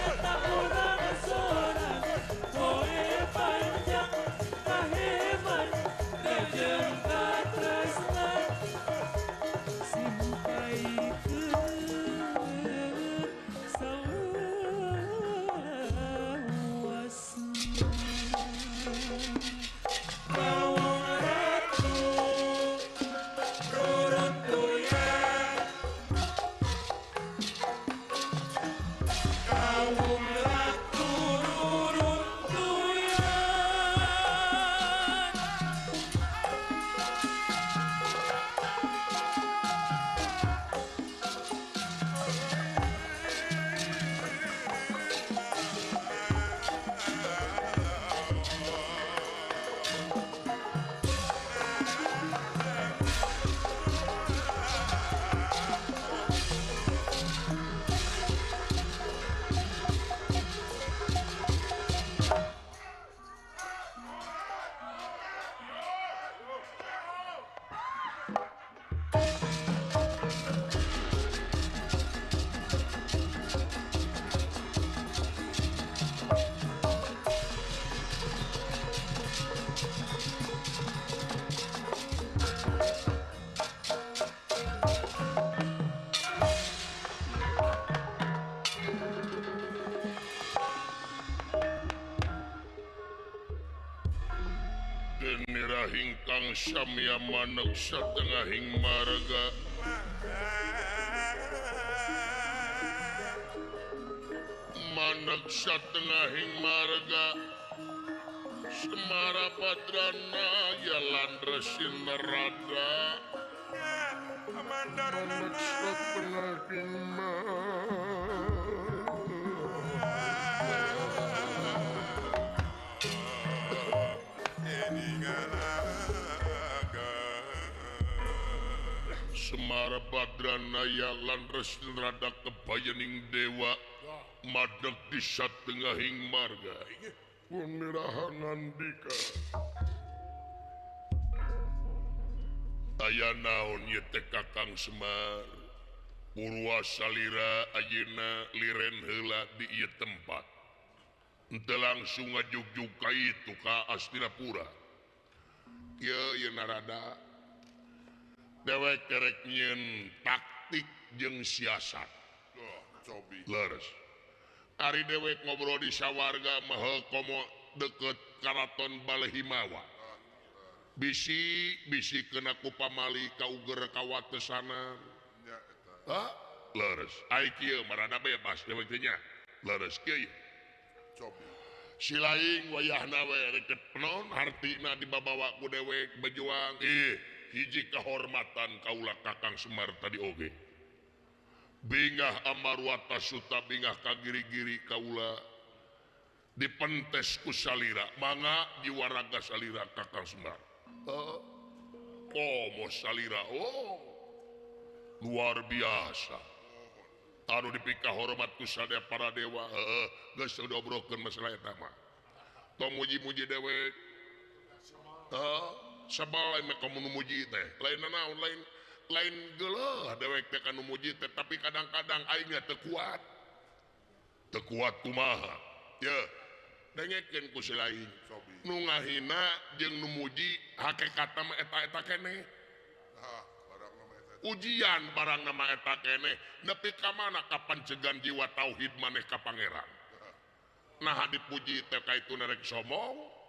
Kakang Samya manuk satengahing marga manuk satengahing marga Semara Padrana jalan resin nerada manuk satengahing marga Semara Badranaya lan resin rada kebayening dewa madeg di satengahing marga punirahan ngandika aya naon ieu teh Kakang Semar Purwa salira ayeuna liren heula di ieu tempat henteu langsung ngajugjug ka itu ka Astinapura ieu ieu narada dewek kerek nyieun taktik jeung siasat. Leres. Ari dewek ngobrol di sawarga mah komo deket Karaton Balehimawa. Bisi bisi kena ku pamali kauger kawatesanan. Hah? Leres. Ai kieu mah rada bebas dewek teh nya. Leres kieu. Si laing wayahna we rek penon hartina dibabawa ku dewek berjuang. Ih, hiji kehormatan kaula Kakang Semar tadi oge. Bingah Amarwata Suta bingah kagiri-giri kaula dipentes ku salira mangga diwaraga salira Kakang Semar. Komo salira oh luar biasa. Anu dipika hormat ku sadaya para dewa heeh geus diobrolkeun masalah eta mah. Tong muji-muji dewek. Sabal lain kamu nu muji teh lain naon lain lain geuleuh dewek teh kanu muji teh tapi kadang-kadang aing teu kuat kumaha ye dengekeun ku si lain nu ngahina jeung nu muji hakikatna mah eta-eta keneh ujian barang nama eta keneh nepi ka mana kapancegan jiwa tauhid maneh ka pangeran nah dipuji teh ka itu rek sombong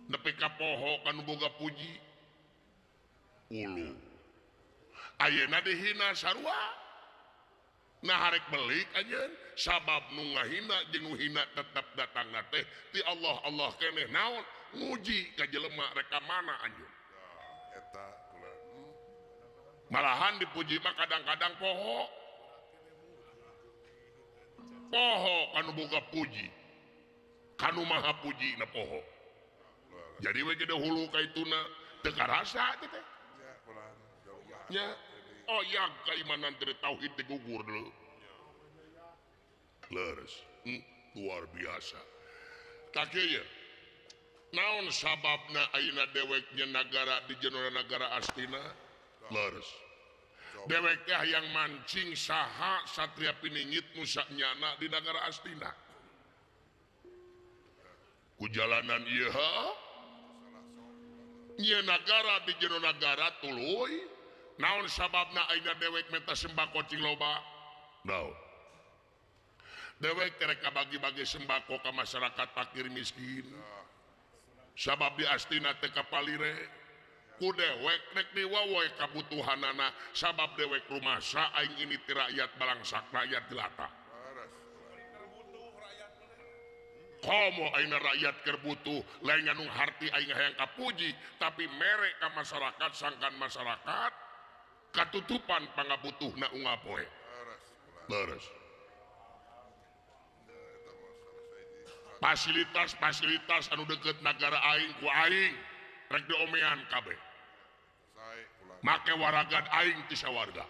nepi ka poho kanu boga puji ulu ayeuna dihina sarua nah harek belik anjeun sabab nu ngahina jeung nu hina tetep datangna teh ti Allah Allah keneh naon nguji ka jelema rek ka mana anjeun eta malahan dipuji mah kadang-kadang poho poho kanu boga puji kanu maha puji na poho jadi we gede hulu ka ituna teu karasa teh teh nya oh ya keimanan dari tauhid digugur dulu leres luar biasa tak kieu naon sababna ayeuna dewek nya nagara di jero nagara Astina leres dewek teh yang mancing saha satria piningit nu sanyana di nagara Astina ku jalanan ieu nya nagara di jero nagara tuluy naon sababna ayeuna dewek menta sembako cing loba naon dewek rek bagi-bagi sembako ka masyarakat fakir miskin sabab di Astina teh kapalire ku dewek rek diwawoy kabutuhanana sabab dewek rumasa aing ini ti rakyat balangsak rakyat jelata komo ayeuna rakyat keur butuh lain nganu harti aing hayang kapuji tapi mere ka masyarakat sangkan masyarakat katutupan pangabutuhna unggal poe leres fasilitas-fasilitas anu deukeut nagara aing ku aing rek diomean kabeh make waragan aing ti sawarga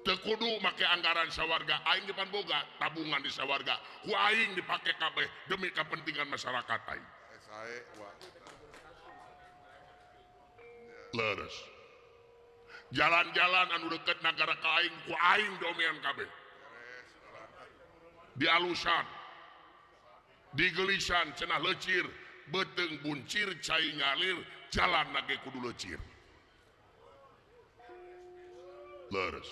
teu kudu make anggaran sawarga aing depan boga tabungan di sawarga ku aing dipake kabeh demi kepentingan masyarakat aing leres jalan-jalan anu deukeut nagara ka aing ku aing diomean kabeh dialusan digelisan cenah leucir beuteung buncir cai ngalir jalan lagi kudu leucir leres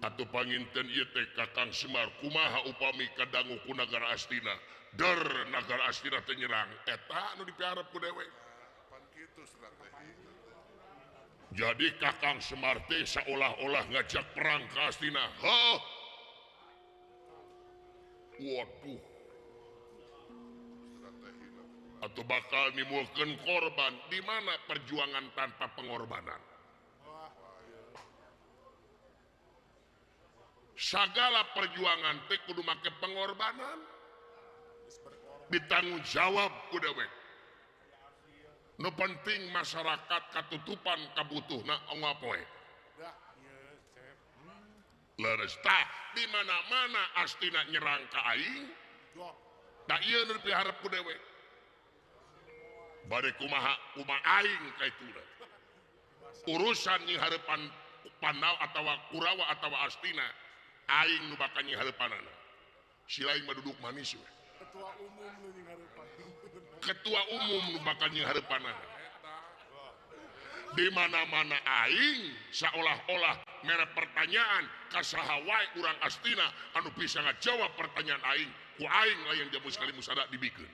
Atuh panginten ieu teh Kakang Semar kumaha upami kadangu ku nagara Astina. Der nagara Astina teh nyerang eta anu dipiharep ku dewek. Pan kitu strategi. Jadi Kakang Semar teh seolah-olah ngajak perang ke Astina. Hah? Waduh. Atau bakal nimbulkeun korban. Di mana perjuangan tanpa pengorbanan? Segala perjuangan teh kudu make pengorbanan. Ditanggung jawab ku dewek. Nu penting masyarakat katutupan kabutuhna unggal poe. Leres tah di mana-mana Astina nyerang ka aing. Da ieu nu dipiharep ku dewek. Bade kumaha kumaha aing ka ituna. Urusan nyingharepan Pandawa atawa Kurawa atawa Astina aing nu bakal nyingharepanana. Si lain mah duduk manis we. Ketua umum nu nyingharepan. Ketua umum nu bakal nyingharepanana. Di mana-mana aing seolah-olah mere pertanyaan ka saha wae urang Astina anu bisa ngajawab pertanyaan aing ku aing layang Jamus Kalimusada dibikeun.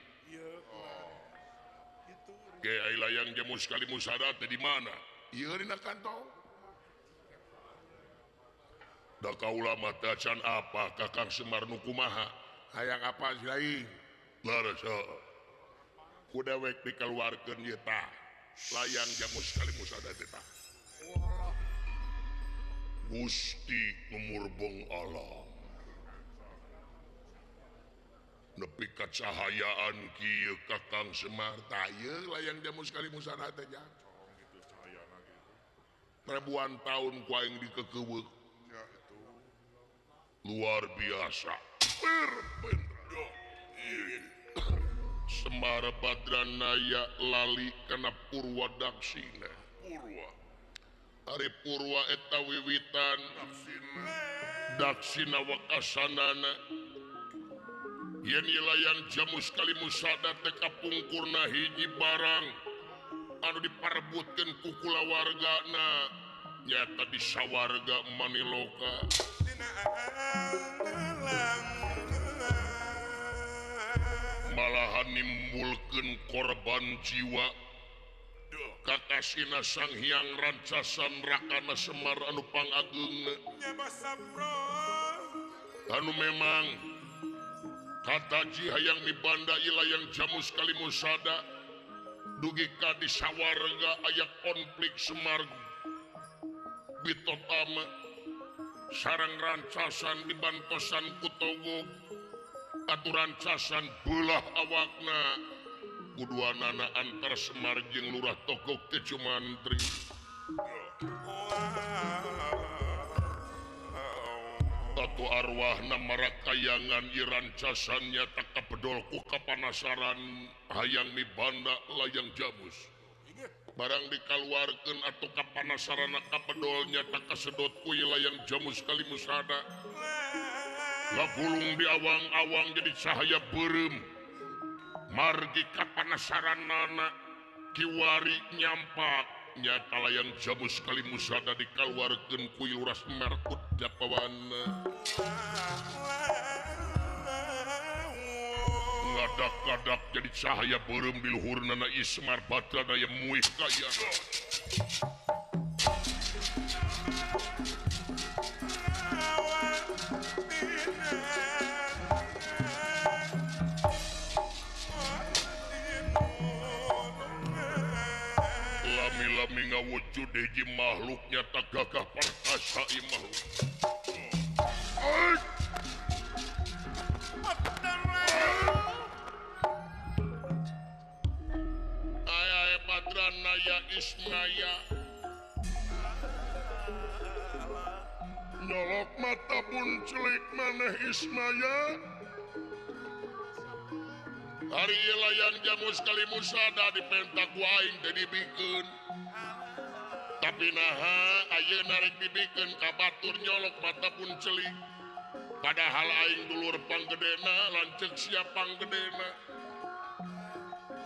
Ge ai layang Jamus Kalimusada teh di mana? Ieu dina kantong. Da kaula mah teh acan apa Kakang Semar nu kumaha? Hayang apa si lain? Leres heuh. Ku dewek dikaluarkeun ieu tah. Layang Jamus Kalimusada teh tah. Gusti ngumurbeng alam. Nepi ka cahayaan kieu Kakang Semar tah ieu layang Jamus Kalimusada teh nya. Ribuan tahun ku aing dikekeuweuk. Luar biasa. Semar Badranaya lali kana Purwa Daksina. Purwa. Ari Purwa eta wiwitan Daksina. Daksina wakasanana. Yen ieu layang Jamus Kalimusada teh kapungkurna hiji barang anu diparebutkeun ku kulawargana nyata di sawarga Maniloka. Malahan nimbulkeun korban jiwa. Kakasina Sang Hyang Rancasan Rakana Semar anu pangageungna. Anu memang kataji hayang mibanda ieu layang Jamus Kalimusada dugi ka di sawarga aya konflik Semar Bitotama sareng rancasan dibantosan ku Togog aturan rancasan belah awakna kuduanana antar Semar jeung Lurah Togog teh cumantri. Tatu arwahna marakayangan ieu rancasan nyata kapedol ku kapanasaran hayang mibanda layang Jamus. Barang dikaluarkeun atuh kapanasaranna kapedol nyata kasedot ku ieu layang Jamus Kalimusada. Ngagulung di awang-awang jadi cahaya beureum. Margi kapanasaranana kiwari nyampak nyata layang Jamus Kalimusada dikaluarkeun ku Lurah Semar Kutjapawana. Ngadak-ngadak jadi cahaya beureum di luhurnana Semar Badranaya muih kaya. Lami-lami ngawujud hiji makhluk nyata gagah perkasa ieu makhluk. Ay Badranaya Ismaya nyolok mata pun celik maneh Ismaya. Hari ieu layang Jamus Kalimusada dipenta ku aing teh dibikeun. Tapi naha ayeuna rek dibikeun ka batur nyolok mata pun celik. Padahal aing dulur panggedena lanceuk sia panggedena.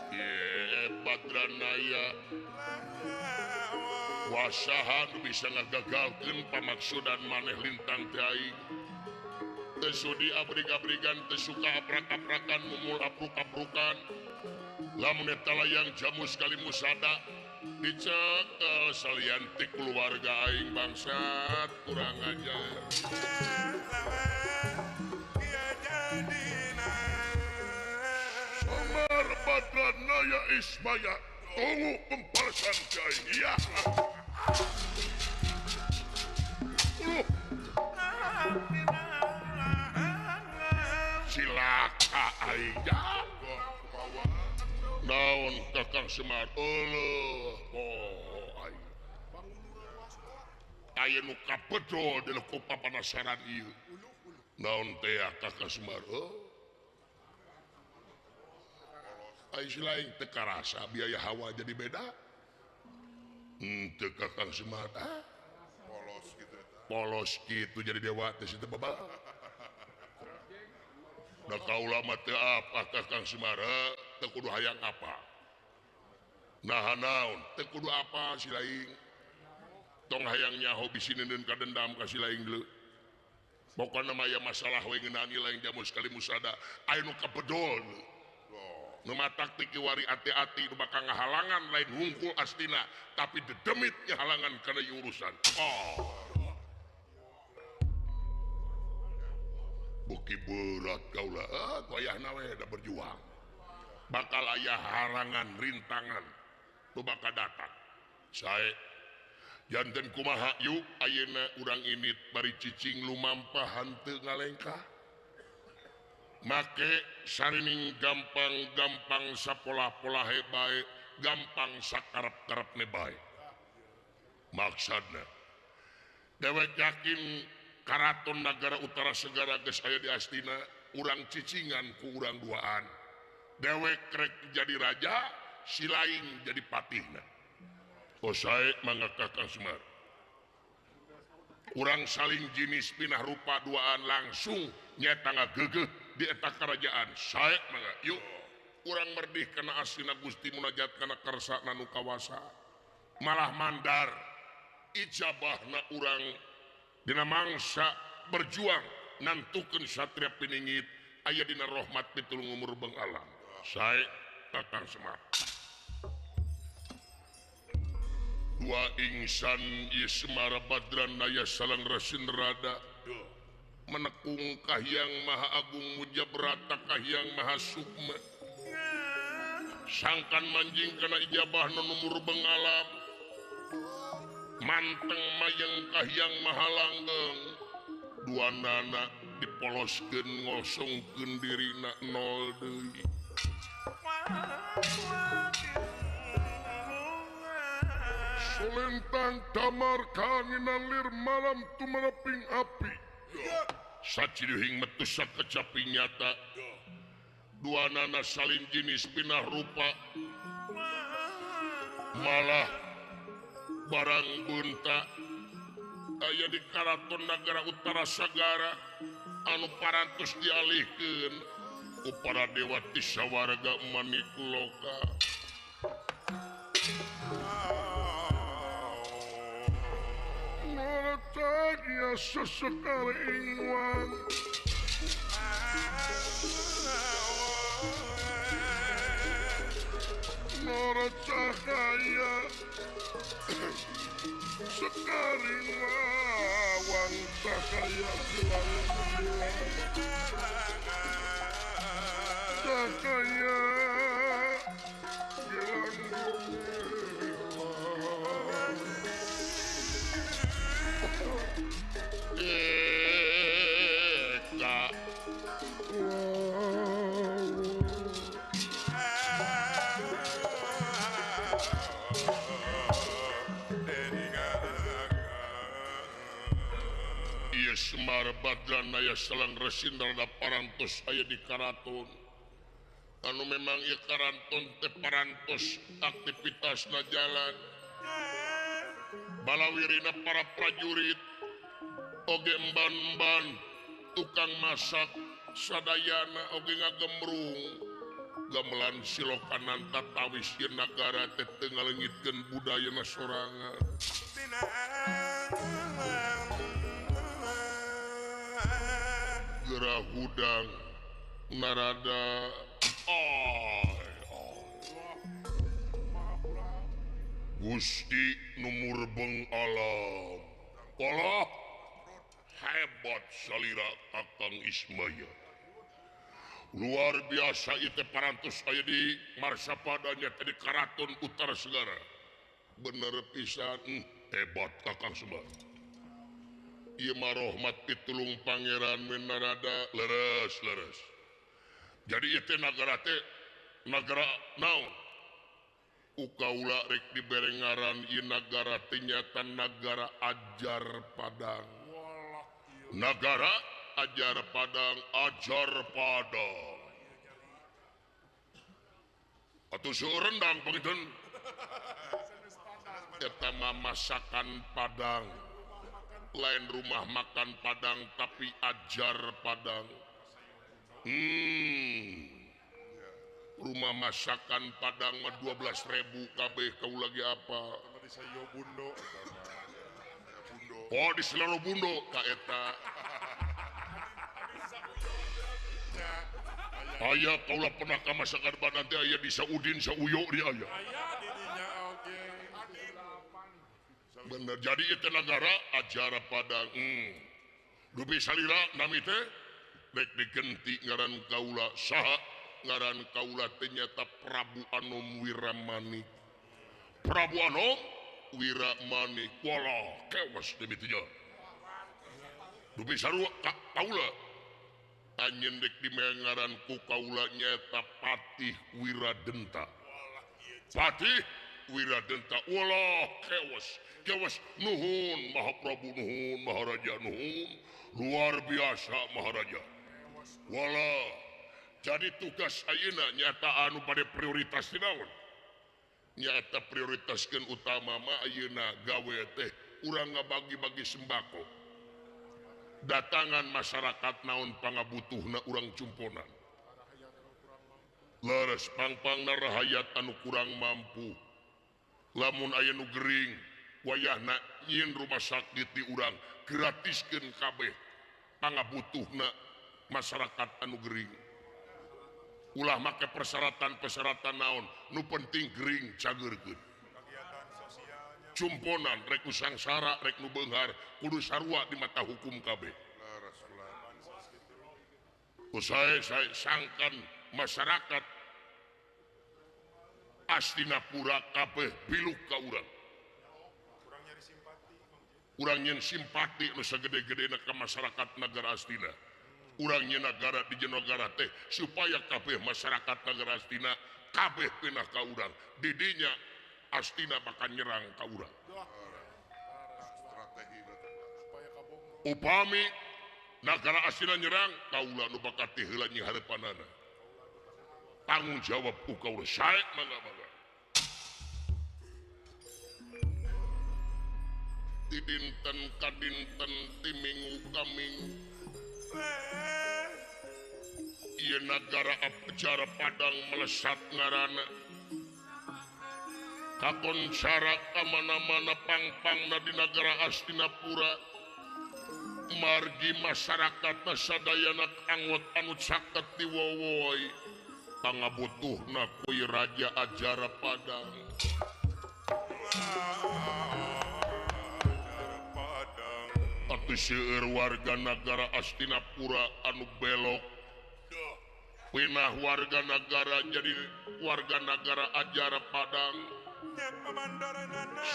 Ye Badranaya. Kuasaha nu bisa ngagagalkeun pamaksudan maneh lintang teh aing. Teu sudi abrig-abrigan teu suka aprak-aprakan mumul apruk-aprukan. Lamun eta layang jamus kali musada dicekel salian ti keluarga aing bangsat kurang ajar. Semar Badranaya Ismaya tunggu pembalasan aing. Iya. Cilaka aing. Naon Kakang Semar? Eueuh, oh aing. Aya nu kapedol dina ku papanasaran ieu. Naon teh Kakang Semar? Oh. Aing lain teu karasa biaya hawa jadi beda. Henteu Kakang Semar. Ah. Polos kitu eta. Polos kitu jadi dewa teh situ babal. Da kaula mah teu apa Kakang Semar? Teu kudu hayang apa. Nah naon teu kudu apa si laing. Tong hayang nyaho bisi neundeun ka dendam ka si laing deuleu. Pokona mah aya masalah we ngeunaan ieu laing jamus kali musada aya nu kapedol. Nu matak ti kiwari ati-ati nu bakal ngahalangan lain hungkul astina tapi dedemit nyahalangan kana ieu urusan. Oh. Buki berat kaula, wayahna we da berjuang. Bakal aya harangan rintangan nu bakal datang. Sae janten kumaha yuk ayeuna urang init bari cicing lumampah henteu ngalengkah. Make sarining gampang-gampang sapolah-polahe bae, gampang sakarep-karepne bae. Maksudna dewek yakin Karaton Nagara Utara Segara geus aya di Astina, urang cicingan ku urang duaan. Dewek rek jadi raja, si lain jadi patihna. Oh sae mangga Kakang Semar. Urang saling jinis pinah rupa duaan langsung nyeta ngageugeuh di eta kerajaan. Sae mangga yuk urang merdih kana astina Gusti munajat kana kersana nu kawasa. Malah mandar ijabahna urang dina mangsa berjuang nantukeun satria piningit aya dina rahmat pitulung umur beng alam. Sae Kakang Semar. Dua ingsan ieu Semar Badranaya salang Rasinrada menekung Kahiyang Maha Agung Mujabrata Kahiyang Maha Sukma. Sangkan manjing kana ijabah nu numur beng alam. Manteng mayeng Kahiyang Maha Langgeng. Dua nana dipoloskeun ngosongkeun dirina nol deui. Solentang damar kanginan lir malam tumereping api. Saciduhing metu sakecaping nyata. Dua nana salin jinis pinah rupa. Malah barang bunta aya di Karaton Nagara Utara Sagara anu parantos dialihkeun ku para dewa ti sawarga manik loka. Naracagia sesekali ingwan Naracahaya sekaring lawang cahaya cahaya gelang Eka Semar Badranaya salang Resindra parantos aya di karaton. Anu memang ieu karaton teh parantos aktivitasna jalan. Balawirina para prajurit oge emban-emban tukang masak sadayana oge ngagemrung. Gamelan Silokananta tawis ieu nagara teh teu ngaleungitkeun budayana sorangan. Gerah hudang narada Gusti nu murbeng alam. Walah hebat salira Kakang Ismaya. Luar biasa ieu teh parantos aya di Marsapada nya teh di Karaton Utara Segara. Bener pisan hebat Kakang Semar. Ieu mah rahmat pitulung Pangeran Menarada leres-leres. Jadi ieu teh nagara teh nagara naon? Ukaula rek dibere ngaran ieu nagara teh nyata nagara Ajar Padang. Nagara Ajar Padang, Ajar Padang. Atuh seueur rendang panginten. Eta mah masakan Padang. Lain rumah makan Padang tapi Ajar Padang. Rumah masakan Padang mah 12.000 kabeh kau lagi apa? Oh di Selaro Bundo ka eta. Aya kaula pernah ka masakan Padang teh aya di Saudin Sauyo di aya. Bener jadi itu nagara Ajar Padang. Dupi salira nami teh rek digenti ngaran kaula saha ngaran kaula teh nyata Prabu Anom Wiramanik. Prabu Anom Wiramanik walah kewas demi tiga. Dupi sarua kaula anjeun rek dimengaran ku kaula nyata Patih Wiradenta. Patih Wiradenta walah kewas kewas nuhun Mahaprabu nuhun Maharaja nuhun luar biasa Maharaja. Walah jadi tugas ayeuna nyata anu pada prioritas naon? Nyata prioritaskeun utama mah ayeuna gawe teh urang ngabagi-bagi sembako. Datangan masyarakat naon pangabutuhna urang cumponan. Leres pangpangna rahayat anu kurang mampu. Lamun aya nu gering wayahna nyieun rumah sakit di urang gratiskeun kabeh pangabutuhna masyarakat anu gering. Ulah make persyaratan-persyaratan naon nu penting gering cageurkeun. Cumponan rek nu sangsara rek nu beunghar kudu sarua di mata hukum kabeh. Usai saya sangkan masyarakat Astinapura kabeh biluk ka urang. Urang nyen simpati nu sagede-gedena ka masyarakat nagara Astina. Urang nyen nagara di nagara teh supaya kabeh masyarakat nagara Astina kabeh pindah ka urang. Didinya Astina bakal nyerang ka urang. Upami nagara Astina nyerang kaula nu bakal ti heula nyiharapanana. Tanggung jawab ku kaula sae mangga-mangga. Ti dinten ka dinten ti minggu ka minggu ieu nagara Ajar Padang melesat ngaranna. Kakoncara ka mana-mana pangpangna di nagara Astinapura. Margi masyarakatna sadayana angot anu caket diwowoi. Pangabutuhna kuy Raja Ajar Padang. Atuh seueur warga nagara Astinapura anu belok. Pinah warga nagara jadi warga nagara Ajar Padang.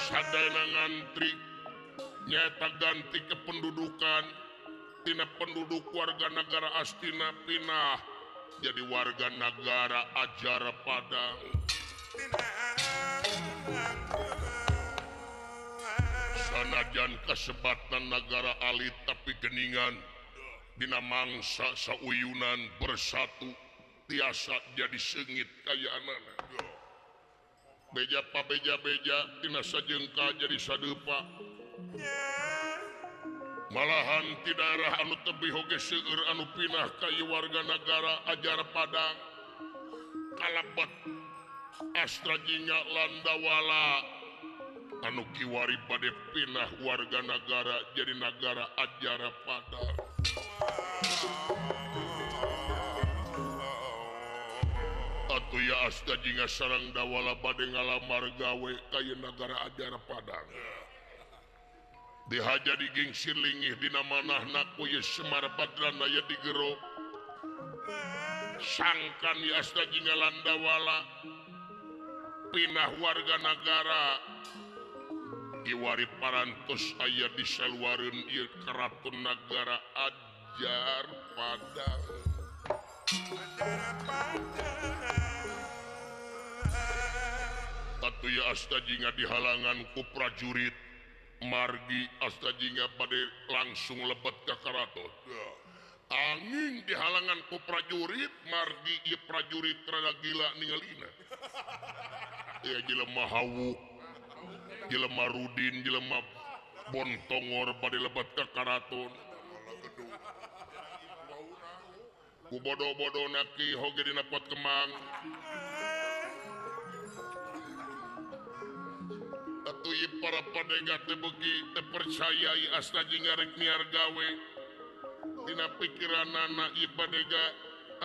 Sadayana ngantri nyata ganti kependudukan tina penduduk warga nagara Astina pinah jadi warga nagara Ajar Padang. Sanajan kasebatan nagara alit tapi geningan dina mangsa sauyunan bersatu tiasa jadi seungit kayaanana. Beja pa beja beja tina sajengka jadi sadeupa. Malahan ti daerah anu tebih oge seueur anu pinah ka ieu warga nagara Ajar Padang. Kalebet Astra Jingga Landawala anu kiwari bade pindah warga nagara jadi nagara Ajara Padang. Atuh ya Asta Jingga sarang Dawala bade ngalamar gawe ka ieu nagara Ajara Padang. Dihaja digingsir lingih dina manahna ku ieu Semar Badrana aya di gero. Sangkan ya Asta Jingga Landawala pindah warga nagara kiwari parantos aya di saluareun ieu keraton nagara Ajar Padang. Atuh ya Asta Jingga dihalangan ku prajurit margi Asta Jingga bade langsung lebet ka keraton. Angin dihalangan ku prajurit margi ieu prajurit rada gila ningalina. Ya jelema hawuk, jelema rudin, jelema bontongor bade lebet ka karaton. Ku bodo-bodona ki hoge dina pot kemang. Atuh ieu para padega teh beuki teu percaya ieu Asta Jingga rek miar gawe. Dina pikiranana ieu padega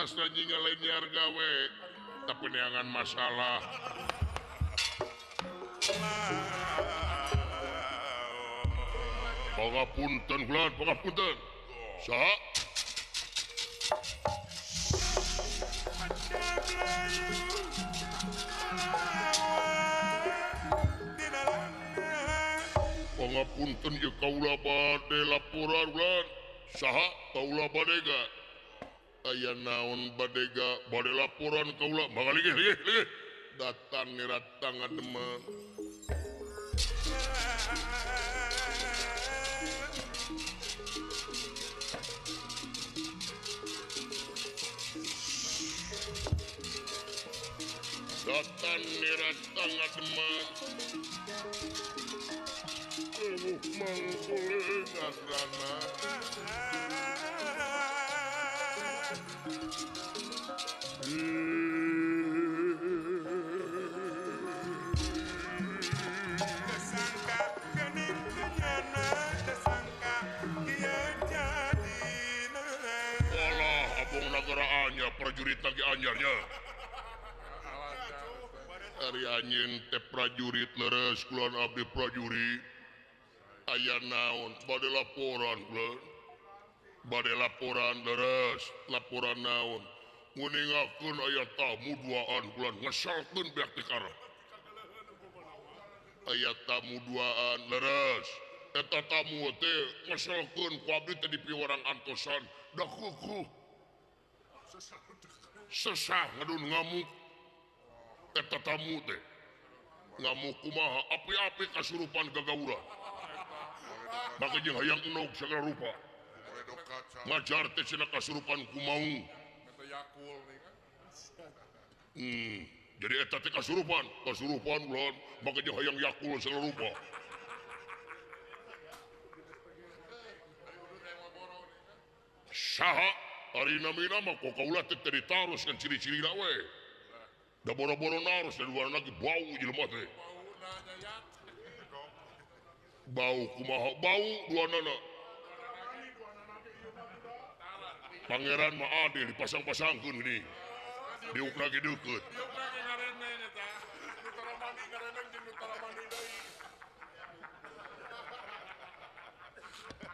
Asta Jingga lain miar gawe, tapi neangan masalah. Pangapunten kula, pangapunten. Saha? Pangapunten ieu kaula bade laporan kula. Saha kaula badega? Aya naon badega? Bade laporan kaula. Mangga lingih lingih lingih. Datang niratang ngademen. Datang niratang ngademen. Ewuh mangkule gagrana. Nagara anyar prajurit lagi anyarnya. Ari anjeun teh prajurit leres kulon abdi prajurit. Aya naon bade laporan kulon. Bade laporan leres, laporan naon. Nguningakeun aya tamu duaan kulon ngesalkeun beak ti karep. Aya tamu duaan leres. Eta tamu teh ngesalkeun ku abdi teh dipiwarang antosan da kukuh. Sesah ngadun ngamuk eta tamu teh ngamuk kumaha api-api kasurupan gagauran maka jeung hayang enog sagala rupa ngajar teh cenah kasurupan kumaung jadi eta teh kasurupan kasurupan ulon maka jeung hayang yakul sagala rupa saha ari namina mah kok kaula teh teu ditaros kan ciri-cirina we. Da boro-boro naros da luar lagi bau jelema teh. Bau kumaha bau duanana. Pangeran mah adil dipasang-pasangkeun geuning. Diuk lagi deukeut.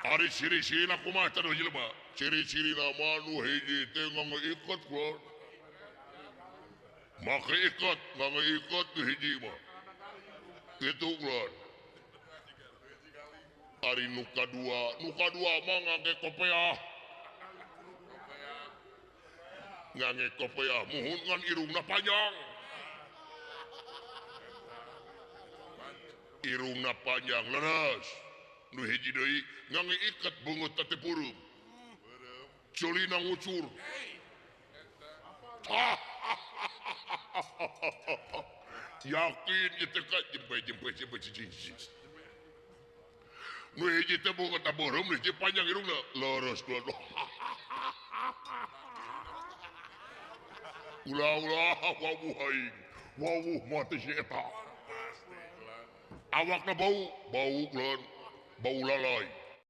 Ari ciri-cirina kumaha teh jelema? Ciri-cirina mah nu hiji teh ngangge iket kulon. Make iket, ngangge iket nu hiji mah. Kitu kulon. Ari nu kadua mah ngangge kopeah. Ngangge kopeah muhun ngan irungna panjang. Irungna panjang leres. Nu hiji deui ngangge iket beungeut teh peureum. Culina ngucur. Yakin ieu teh ka jempe-jempe jempe cicing. Nu hiji teh beungeut teh beureum, nu hiji panjang irungna. Leres kula. Ulah-ulah wawuh aing. Wawuh mati si eta. Awakna bau, bau lan, bau lalai.